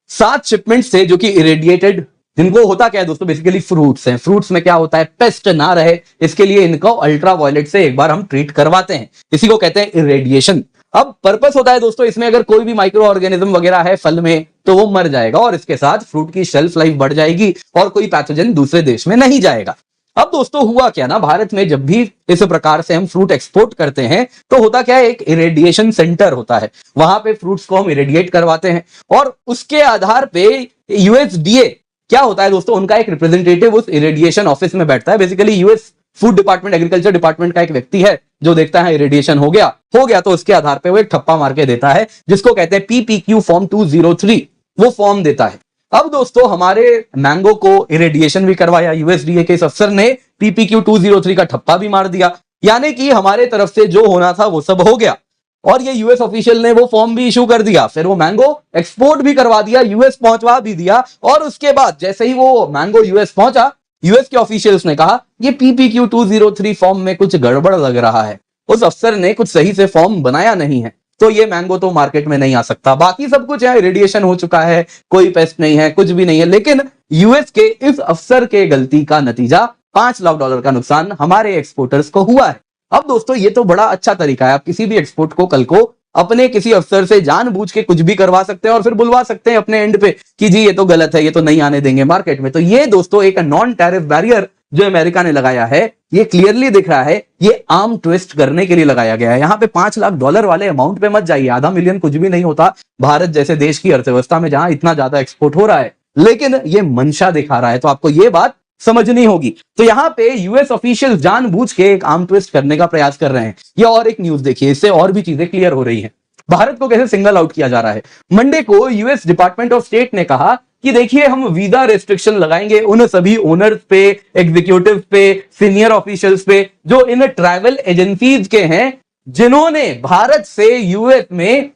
सात शिपमेंट्स थे जो कि इरेडिएटेड, जिनको होता क्या है दोस्तों, बेसिकली फ्रूट्स हैं। फ्रूट्स में क्या होता है, पेस्ट ना रहे, इसके लिए इनको अल्ट्रा वायलेट से एक बार हम ट्रीट करवाते हैं, इसी को कहते हैं इरेडिएशन। अब पर्पस होता है दोस्तों, इसमें अगर कोई भी माइक्रो ऑर्गेनिज्म वगैरह है फल में, तो वो मर जाएगा और इसके साथ फ्रूट की शेल्फ लाइफ बढ़ जाएगी और कोई पैथोजन दूसरे देश में नहीं जाएगा। अब दोस्तों, हुआ क्या ना, भारत में जब भी इस प्रकार से हम फ्रूट एक्सपोर्ट करते हैं, तो होता क्या है, एक इरेडिएशन सेंटर होता है, वहां पे फ्रूट्स को हम इरेडिएट करवाते हैं और उसके आधार पे यूएसडीए क्या होता है दोस्तों, उनका एक रिप्रेजेंटेटिव उस इरेडिएशन ऑफिस में बैठता है। Basically US food department, agriculture department का एक व्यक्ति है जो देखता है इरेडिएशन हो गया, हो गया तो उसके आधार पे वो एक ठप्पा मार के देता है, जिसको कहते हैं पीपीक्यू फॉर्म टू जीरो थ्री। वो फॉर्म देता है। अब दोस्तों, हमारे मैंगो को इरेडिएशन भी करवाया यूएसडीए के इस अफसर ने, पीपीक्यू टू जीरो थ्री का ठप्पा भी मार दिया, यानी कि हमारे तरफ से जो होना था वो सब हो गया। और ये यूएस ऑफिशियल ने वो फॉर्म भी इशू कर दिया, फिर वो मैंगो एक्सपोर्ट भी करवा दिया, यूएस पहुंचवा भी दिया। और उसके बाद जैसे ही वो मैंगो यूएस पहुंचा, यूएस के ऑफिशियल्स ने कहा, ये पीपीक्यू टू जीरो थ्री फॉर्म में कुछ गड़बड़ लग रहा है, उस अफसर ने कुछ सही से फॉर्म बनाया नहीं है, तो ये मैंगो तो मार्केट में नहीं आ सकता। बाकी सब कुछ है, इरेडिएशन हो चुका है, कोई पेस्ट नहीं है, कुछ भी नहीं है, लेकिन यूएस के इस अफसर के गलती का नतीजा पांच लाख डॉलर का नुकसान हमारे एक्सपोर्टर्स को हुआ है। अब दोस्तों, ये तो बड़ा अच्छा तरीका है, आप किसी भी एक्सपोर्ट को कल को अपने किसी अफसर से जानबूझ के कुछ भी करवा सकते हैं और फिर बुलवा सकते हैं अपने एंड पे कि जी, ये तो गलत है, ये तो नहीं आने देंगे मार्केट में। तो ये दोस्तों, एक नॉन टैरिफ बैरियर जो अमेरिका ने लगाया है, ये क्लियरली दिख रहा है, ये आर्म ट्विस्ट करने के लिए लगाया गया है। यहाँ पे पांच लाख डॉलर वाले अमाउंट पे मत जाइए, आधा मिलियन कुछ भी नहीं होता भारत जैसे देश की अर्थव्यवस्था में, जहां इतना ज्यादा एक्सपोर्ट हो रहा है। लेकिन ये मंशा दिखा रहा है, तो आपको ये बात समझनी होगी। तो यहाँ पे यूएस ऑफिशियल जानबूझ के एक आर्म ट्विस्ट करने का प्रयास कर रहे हैं। ये और एक न्यूज देखिए, इससे और भी चीजें क्लियर हो रही हैं। भारत को कैसे सिंगल आउट किया जा रहा है। मंडे को यूएस डिपार्टमेंट ऑफ स्टेट ने कहा कि देखिए, हम वीजा रेस्ट्रिक्शन लगाएंगे उन सभी ओनर्स पे, एग्जीक्यूटिव पे, सीनियर ऑफिशियल्स पे, जो इन ट्रैवल एजेंसीज के हैं, जिन्होंने भारत से यूएस में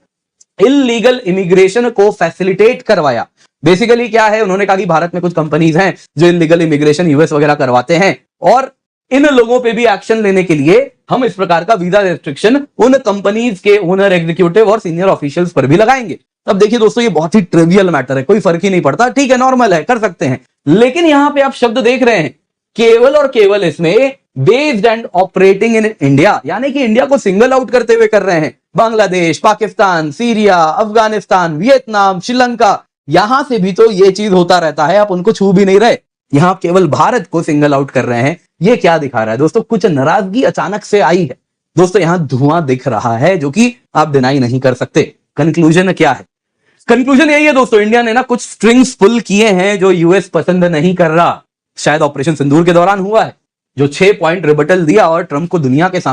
इलीगल इमिग्रेशन को फैसिलिटेट करवाया। बेसिकली क्या है, उन्होंने कहा कि भारत में कुछ कंपनीज हैं जो इलीगल इमिग्रेशन यूएस वगैरह करवाते हैं, और इन लोगों पे भी एक्शन लेने के लिए हम इस प्रकार का वीजा रेस्ट्रिक्शन उन कंपनीज के ओनर, एग्जीक्यूटिव और सीनियर ऑफिशियल्स पर भी लगाएंगे। अब देखिए दोस्तों, ये बहुत ही ट्रिवियल मैटर है, कोई फर्क ही नहीं पड़ता, ठीक है, नॉर्मल है, कर सकते हैं। लेकिन यहां पे आप शब्द देख रहे हैं, केवल और केवल इसमें based and operating in India, यानी कि इंडिया को सिंगल आउट करते हुए कर रहे हैं। बांग्लादेश, पाकिस्तान, सीरिया, अफगानिस्तान, वियतनाम, श्रीलंका, यहां से भी तो ये चीज होता रहता है, आप उनको छू भी नहीं रहे। यहां आप केवल भारत को सिंगल आउट कर रहे हैं। ये क्या दिखा रहा है दोस्तों? कुछ नाराजगी अचानक से आई है दोस्तों, यहां धुआं दिख रहा है, जो कि आप डिनाई नहीं कर सकते। कंक्लूजन क्या है? कंक्लूजन यही है दोस्तों, इंडिया ने ना कुछ स्ट्रिंग्स पुल किए हैं जो यूएस पसंद नहीं कर रहा। शायद ऑपरेशन सिंदूर के दौरान हुआ है, जो छह पॉइंट रिबटल दिया और ट्रंप को दुनिया के सामने